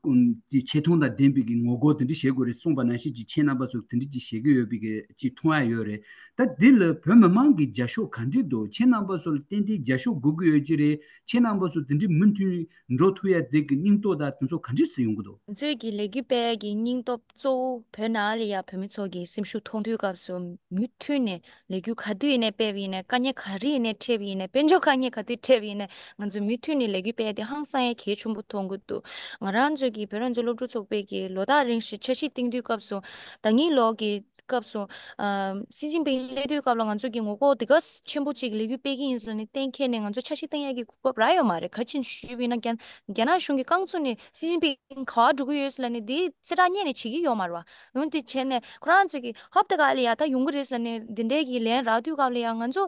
ཀུན་ཅི་ཆེ་མཐོང་དང་ལྡན་པའི་གི་ངོ་རྒོལ་དེ་འདྲ་བྱེད་དགོས་རེད་གསུངས་པ་ནང་བཞིན་ཅི་ཁྱེད་རྣམ་པ་ཚོ་དེ་འདྲ་ཅི་བྱེད་ཀྱི་ཡོད་པའི་གི་ཅི་མཐོང་ཡ་ཡོད་རེད། ད་འདི་ལ་བོད་མི་མང་གི་རྒྱབ་སྐྱོར་ག་འདྲ་འདུག་ཁྱེད་རྣམ་པ་ཚོ་ལ་ཏན་ཏན་རྒྱབ་སྐྱོར་དགོས་ཀྱི་ཡོད་ཀྱི་རེད། ཁྱེད་རྣམ་པ་ཚོ་དེ་འདྲའི་མུ་མཐུད་འགྲོ་ཐུབ་ཡ་དེ་གི་སྙིང་སྟོབས་དང་དེ་ཚོ་ག་འདྲ་སེ་ཡོང་གི་འདུག་ང་ཚོས་ཀྱི་ལས་འགུལ་སྤེལ་ཡ་གི་སྙིང་སྟོབས་གཙོ་བོ་བོད་ནང་ལ་ཡ་བོད་མི་ཚོ་གི་སེམས་ཤུགས་ཐོན་དུས་སྐབས་སུ་མུ་མཐུད་ནས་ལས་འགུལ་ག་དུས་ཡིན་ནའི་སྤེལ་བ་ཡིན་ནའི་དཀའ་ངལ་ག་རེ་ཡིན་ནའི་འཕྲད་པ་ཡིན་ནའི་དཔལ་འབྱོར་དཀའ་ངལ་ག་དུས་འཕྲད་པ་ཡིན་ནའི་ང་ཚོ་མུ་མཐུད་ནས་ལས་འགུལ་སྤེལ་ཡ་དེ་ཧང་སང་ཡ་གལ་ཆེན་པོ་མཐོང་གི་འདུག་ང་རང་ཚོས་ཀྱི་བོད་རང་བཙན་སློབ་ཕྲུག་ཚོགས་པས་ཀྱི་ལོ་ལྟར་རིང་ཞིག་འཆར་གཞི་བཏིང་དུས་སྐབས་སུ་ཟླ་ཉིན་ལོག་གི་སྐབས་སུ། ཨ། སི་ཅིན་ཕིང་སླེབས་དུས་སྐབས་ལ་ང་ཚོ་གི་ངོ་རྒོལ་དེ་ག་ཆེན་པོ་གཅིག་ལས་འགུལ་སྤེལ་གྱི་ཡིན་ཟེར་ནས་གཏན་འཁེལ་ནས་ང་ཚོ་འཆར་གཞི་བཏིང་ཡག་གི་གོ་སྐབས་རག་ཡོད་མ་རེད། ག་རེ་བྱས་ནས་ཞུས་པ་ཡིན་ན་རྒྱ་རྒྱ་ནག་གཞུང་གི་རྐང་བཙུགས་ནས་སི་ཅིན་ཕིང་ག་པར་འགྲོ་གི་ཡོད་ཟེར་ལབ་ནས་དེ་གསལ་བསྒྲགས་སྔོན་ནས་བྱེད་ཀྱི་ཡོད་མ་རེད་བ། འོན་ཏེ་བྱས་ནས་ཁོ་རང་ཚོ་གི་ཧོབ་ཏེ་ག་ལ་ཡ་ད་ཡོང་གི་རེད་ཟེར་ནས་འདི་འདྲའི་གི་ལན་རག་དུས་སྐབས་ལ་ཡ་ང་ཚོ།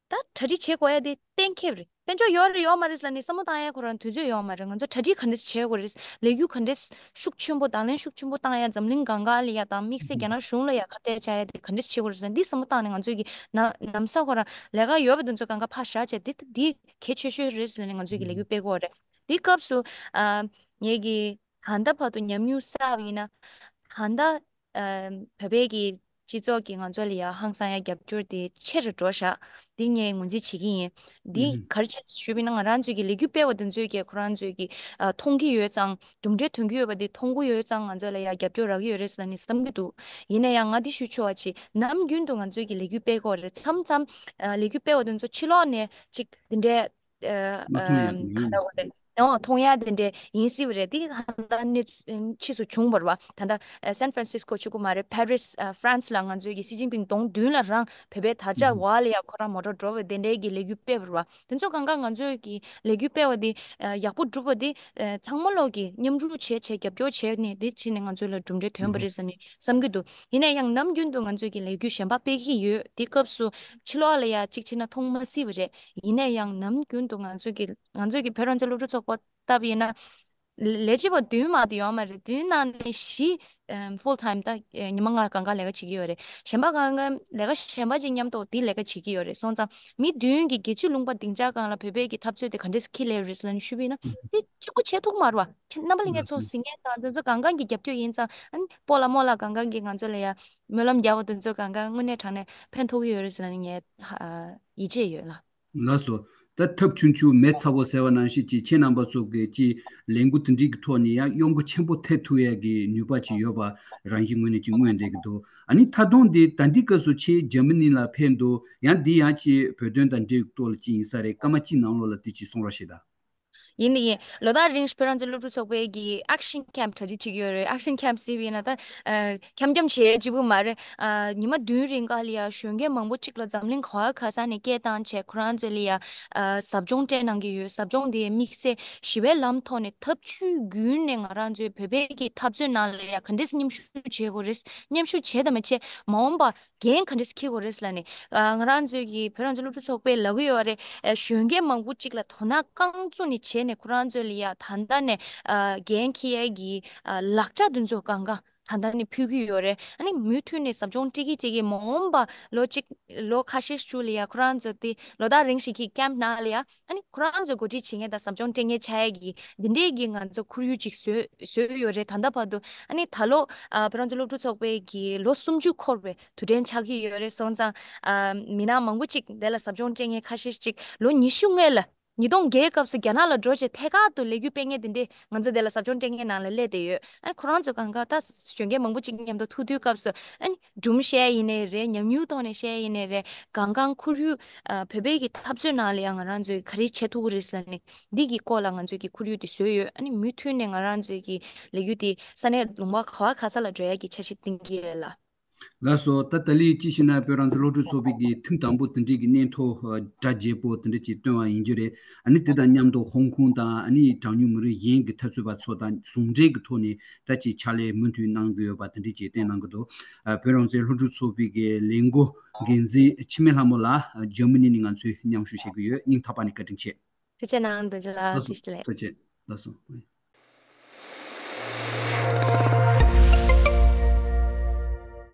ད་གྲ་སྒྲིག་བྱེད་དགོས་ཡ་དེ་གཏན་འཁེལ་རེད། དཔལ་འབྱོར་ཡོད་རེད་ཡོད་མ་རེད་ཟེར་ནས་བསམ་བློ་བཏང་ཡ་ཁོ་རང་དུས་ཚོད་ཡོད་མ་རེད། ང་ཚོ་གྲ་སྒྲིག་ག་འདྲས་བྱེད་དགོས་རེད། ལས་འགུལ་ག་འདྲས་ཤུགས་ཆེན་པོ་དང་ལེན་ཤུགས་ཆེན་པོ་བཏང་ཡ་འཛམ་གླིང་གང་ག་ལ་ཡ་དང་དམིགས་བསལ་རྒྱ་ནག་གཞུང་ལ་ཡ་ཁ་གཏད་བཅག་ཡ་དེ་ག་འདྲས་བྱེད་དགོས་རེད་ཟེར་ན་འདི་བསམ་བློ་བཏང་ནས་ང་ཚོས་ཀྱི་ན་ལམ་སང་ཁོ་རང་ལས་ཀ་ཡོད་པ་དེ་ཚོ་གང་ག་ཕར་བཞག་བྱས་འདི་འདི་གལ་ཆེ་ཤོས་རེད་ཟེར་ནས་ང་ཚོས་ཀྱི་ལས་འགུལ་སྤེལ་དགོས་རེད། འདི་སྐབས་སུ་ཨ་ངེད་ཀྱི་ད་ལྟ་བར་དུ་ཉམས་མྱོང་བསགས་པ་ཡིན་ན་ད་ལྟ། ཨ། བོད་པའི་གི་སྤྱི་ཚོགས་ཀྱི་ང་ཚོ་ལ་ཡ་ཧང་སང་ཡ་རྒྱབ་སྐྱོར་དེ་ཆེ་རུ་འགྲོ་ཤག་འདི་ངས་ངོས་འཛིན་བྱེད་ཀྱི་ཡིན། འདི་ཨུ་ག་རེ་བྱས་ཞུས་པ་ཡིན་ན་ང་རང་ཚོའི་གི་ལས་འགུལ་སྤེལ་བ་དེ་ཚོས་ཀྱི་ཁོ་རང་ཚོའི་གི་ཨ། མཐོང་གི་ཡོད་ཙང་གྲུབ་འབྲས་ཐོན་གྱི་ཡོད་པ་དེ་མཐོང་གི་ཡོད་ཙང་ང་ཚོ་ལ་ཡ་རྒྱབ་སྐྱོར་རག་གི་ཡོད་རེད་ཟེར་ནས་བསམ་གྱི་འདུག་ཡིན་ན་ཡང་ང་འདི་ཞུ་ཆོག་པ་ཅིག་ནམ་རྒྱུན་དུ་ང་ཚོའི་གི་ལས་འགུལ་སྤེལ་དགོས་རེད། མཚམས་མཚམས་ཨ། ལས་འགུལ་སྤེལ་བ་དེ་ཚོ་ཕྱི་ལོགས་ནས་ཅིག་འདི་འདྲའི། ཨ། མ་མཐོང་ཡ་ཨམ། དེ་ག་ཡིན། འདྲ་བ་རེད། ཡང་མཐོང་ཡ་དེ་འདྲ་ཡིན་སྲིད་པ་རེད། དེ་ད་ལྟ་གནས་ཚུལ་ཕྱིས་སུ་བྱུང་བ་རེད་བ། ད་ལྟ་ཨ། སན་ཧྥ་རན་སིས་ཀོ་གཅིག་པུ་མ་རེད། ཕ་རིས་ཨ། ཧྥ་རན་སི་ལ་ང་ཚོའི་གི་སི་ཅིན་ཕིང་གདོང་མདུན་ལ་རང་བོད་པའི་དར་ཆ་འོག་ལ་ཡ་ཁོ་རང་མོ་ཊ་འགྲོ་བའི་དེ་འདྲའི་གི་ལས་འགུལ་སྤེལ་བ་རེད་བ། དེ་ཚོ་གང་ག་ང་ཚོའི་གི་ལས་འགུལ་སྤེལ་བ་དེ་ཨ། ཡག་པོ་བསྒྲུབས་པ་དེ་ཨ། ཚང་མ་ལོག་གི་མཉམ་རུབ་བྱས་བྱས་རྒྱབ་སྐྱོར་བྱས་ནས་དེ་བྱས་ནས་ང་ཚོ་ལ་གྲུབ་འབྲས་ཐོན་པ་རེད་ཟེར་ནས་བསམ་གྱི་འདུག་ཡིན་ན་ཡང་ནམ་རྒྱུན་དུ་ང་ཚོའི་གི་ལས་འགུལ་གཞན་པ་སྤེལ་གྱི་ཡོད། དེ་སྐབས་སུ་ཕྱི་ལོགས་ལ་ཡ་གཅིག་བྱས་ན་མཐོང་མ་སྲིད་པ་རེད། ཡིན་ན་ཡང་ནམ་རྒྱུན་དུ་ང་ཚོ་གི་ང་ཚོ་གི་བོད་རང་བཙན་སློབ་ཕྲུག་ཚོགས་པ་ལྟ་བུ་ཡིན་ན། ལས་བྱེད་པ་བདུན་མ་གཏོགས་ཡོད་མ་རེད། བདུན་ནང་ནས་བཞི་ཨམ། ཕུལ་ཊའིམ་ད་ཉི་མ་ལྔ་གང་ག་ལས་ཀ་བྱེད་ཀྱི་ཡོད་རེད། གཞན་པ་གང་ག་ལས་ཀ་གཞན་པ་ཅིག་མཉམ་དུ་དེ་ལས་ཀ་བྱེད་ཀྱི་ཡོད་རེད། སོང་ཙང་མི་བདུན་གྱི་རྒྱལ་སྤྱིའི་ལུང་པ་སྡིངས་ཆ་སྒང་ལ་བོད་པའི་གི་འཐབ་རྩོད་དེ་ག་འདྲས་ཁྱེར་སླེབས་རེད་ཟེར་ནས་ཞུས་པ་ཡིན་ན་དེ་གཅིག་པུ་བྱེད་ཐུབ་མ་རེད་བ། རྣམ་པ་ལྷན་རྒྱས་ཚོ་གཟིགས་མཁན་དང་དེ་ཚོ་གང་ག་གི་རྒྱབ་སྐྱོར་ཡིན་ཙང་ཨ་ནི་སྤོ་ལགས་རྨོ་ལགས་གང་ག་གི་ང་ཚོ་ལ་ཡ་སྨོན་ལམ་རྒྱག་པ་དེ་ཚོ་གང་ག་དངོས་གནས་དྲང་གནས་ཕན་ཐོགས་ཀྱི་ཡོད་རེད་ཟེར་ནས་ངས་ཡིད་ཆེས་ཡོད་ལགས། ལགས་སོ། ད་ཐབས་ཆུང་ཆུང་མེ་ཚ་བོ་ཟེར་བ་ནང་བཞིན་གྱི་ཁྱེད་རྣམ་པ་ཚོ་གི་ཅི་ལས་འགུལ་དེ་འདྲའི་གི་ཐོག་ནས་ཡང་གཡོ་འགུལ་ཆེན་པོ་ཐེབས་ཐུབ་ཡ་གི་ནུས་པ་ཅིག་ཡོད་པ་རང་བཞིན་ངོས་ནས་ཅིག་མངོན་བསྡད་ཀྱི་འདུག་ཨ་ནི་ད་དུང་འདི་ད་འདི་སྐབས་སུ་ཁྱེད་འཇར་མ་ནི་ལ་ཕེབས་འདུག་ཡང་འདི་ཡང་ཅི་བོད་དོན་དང་འབྲེལ་ཡོད་ཐོག་ལ་ཅི་ཡིན་ས་རེད། སྐར་མ་གཅིག་ནང་ལོགས་ལ་དེ་ཅིག་གསུང་རོགས་ཞེས་དང་། ཡིན་ནི་ཡིན། ལོ་ཟླ་རིང་ཞིག་བོད་རང་བཙན་སློབ་ཕྲུག་ཚོགས་པའི་གི་ཨེག་ཤན་ཁེམ་གྲ་སྒྲིག་བྱེད་ཀྱི་ཡོད་རེད། ཨེག་ཤན་ཁེམ་ཟེར་བ་ཡིན་ན་ད་ཨ་འཁྱམ་འཁྱམ་བྱེད་ཡས་གཅིག་པུ་མ་རེད། ཨ་ཉི་མ་བདུན་རིང་ག་ལ་ཡ་གཞོན་སྐྱེས་མང་པོ་གཅིག་ལ་འཛམ་གླིང་ག་བ་ག་ས་ནས་སྐད་བཏང་བྱས་ཁོ་རང་ཚོ་ལ་ཡ་ཨ་ཟབ་སྦྱོང་སྤྲད་གནང་གི་ཡོད། ཟབ་སྦྱོང་དེ་དམིགས་བསལ་ཞི་བའི་ལམ་ཐོག་ནས་ཐབས་ཇུས་བརྒྱུད་ནས་ང་རང་ཚོའི་བོད་པའི་གི་འཐབ་རྩོད་ནང་ལ་ཡ་ག་འདྲས་མཉམ་ཞུགས་བྱེད་དགོས་རེད། མཉམ་ཞུགས་བྱས་དང་མ་བྱས་མ་འོངས་པ་འགན་ག་འདྲས་འཁྱེར་དགོས་རེད་ལབ་ནས། ཨ་ང་རང་ཚོའི་གི་བོད་རང་བཙན་སློབ་ཕྲུག་ཚོགས་པས་ལབ་ཀྱི་ཡོད་རེད། ཨ་གཞོན་སྐྱེས་མང་པོ་གཅིག་ལ་དོ་སྣང་རྐང་བཙུགས་ནས་བྱས་ནས་ཁོ་རང་ཚོ་ལ་ཡ་ད་ལྟ་ནས་ཨ་འགན་འཁྱེར་ཡས་ཀྱི་ཨ་ལག་ཆ་དེ་ཚོ་གང་ག་ད་ལྟ་ནས་ཕུལ་གྱི་ཡོད་རེད། ཨ་ནི་མུ་མཐུད་ནས་ཟབ་སྦྱོང་སྤྲད་ཀྱི་སྤྲད་ཀྱི་མ་འོངས་པ་ལོ་གཅིག་ལོ་ཁ་ཤས་ཤིག་ལ་ཡ་ཁོ་རང་ཚོ་དེ་ལོ་ཟླ་རིང་ཞིག་གི་ཁེམ་ནང་ལ་ཡ་ཨ་ནི་ཁོ་རང་ཚོ་འགོ་ཁྲིད་བྱེད་མཁན་དང་ཟབ་སྦྱོང་སྤྲད་མཁན་ཆགས་ཡས་ཀྱི་འདི་འདྲས་ཀྱི་ང་ཚོ་ཁོར་ཡུག་ཅིག་བཟོས་བཟོས་ཡོད་རེད། ད་ལྟ་བར་དུ་ཨ་ནི་ད་ལོ་ཨ་བོད་རང་བཙན་སློབ་ཕྲུག་ཚོགས་པའི་གི་ལོ་སུམ་ཅུ་འཁོར་བའི་དུས་དྲན་ཆགས་ཀྱི་ཡོད་རེད། སོང་ཙང་ཨ་མི་སྣ་མང་པོ་ཅིག་དེ་ལ་ཟབ་སྦྱོང་སྤྲད་མཁན་ཁ་ཤས་ཅིག་ལོ་ཉི་ཤུ་སྔོན་ལ་ཉིས་སྟོང་བརྒྱད་སྐབས་སུ་རྒྱ་ནག་ལ་འགྲོ་བྱས་ཐད་ཀར་དུ་ལས་འགུལ་སྤེལ་མཁན་དེ་འདྲས་ང་ཚོ་དེ་ལ་ཟབ་སྦྱོང་སྤྲད་མཁན་ནང་ལ་སླེབས་བསྡད་ཡོད། ཨ་ནི་ཁོ་རང་ཚོ་གང་ག་ད་གཞོན་སྐྱེས་མང་པོ་ཅིག་མཉམ་དུ་ཐུག་དུས་སྐབས་སུ་ཨ་ནི་སྒྲུང་བཤད་ཡིན་ནའི་རེད། ཉམས་མྱོང་ཐོག་ནས་བཤད་ཡིན་ནའི་རེད། གང་གང་ཁོར་ཡུག་ཨ་བོད་པའི་གི་འཐབ་རྩོད་ནང་ལ་ཡང་ང་རང་ཚོས་ག་རེ་བྱེད་ཐུབ་ཀྱི་རེད་ཟེར་ནས་འདི་གི་སྐོར་ལ་ང་ཚོས་ཀྱི་ཁོར་ཡུག་དེ་བཟོས་ཡོད། ཨ་ནི་མུ་མཐུད་ནས་ང་རང་ཚོས་ཀྱི་ལས་འགུལ་དེ་ས་གནས་ལུང་པ་ག་བ་ག་ས་ལ་འགྲོ་ཡ་གི་འཆར་གཞི་བཏིང་གི་ཡོད་ལ། ལགས་སོ། ད་ད་ལི་ཅི་ཞིག་ན་བོད་རང་བཙན་སློབ་ཕྲུག་ཚོགས་པའི་གི་ཐེངས་དང་པོ་དེ་འདྲའི་གི་གནས་ཐོ་ཨ་གྲ་རྒྱས་པོ་དེ་འདྲ་ཅིག་བཏོན་པ་ཡིན་རྒྱུ་རེད། ཨ་ནི་དེ་དང་མཉམ་དུ་ཧོང་ཀོང་དང་ཨ་ནི་གྲངས་ཉུང་མི་རིགས་གཞན་གྱི་འཐབ་རྩོད་པ་ཚོ་དང་ཟུང་འབྲེལ་གྱི་ཐོག་ནས་ད་ཅིག་ཕྱག་ལས་མུ་མཐུད་གནང་གི་ཡོད་པ་དེ་འདྲ་ཅིག་བསྟན་གནང་གི་འདུག་ཨ་བོད་རང་བཙན་སློབ་ཕྲུག་ཚོགས་པའི་གི་ལས་འགོ་འགན་འཛིན་འཆི་མེད་ལྷ་མོ་ལགས་ཨ་འཇར་མ་ནི་ནས་ང་ཚོས་མཉམ་ཞུགས་བྱེད་ཀྱི་ཡོད། སྙིང་ཐག་པ་ནས་བཀའ་དྲིན་ཆེ། ཐུགས་རྗེ་གནང་། རྡོ་རྗེ་ལགས། ལགས་སོ། བཀྲ་ཤིས་བདེ་ལེགས། ཐུགས་རྗེ་ཆེ། ལགས་སོ།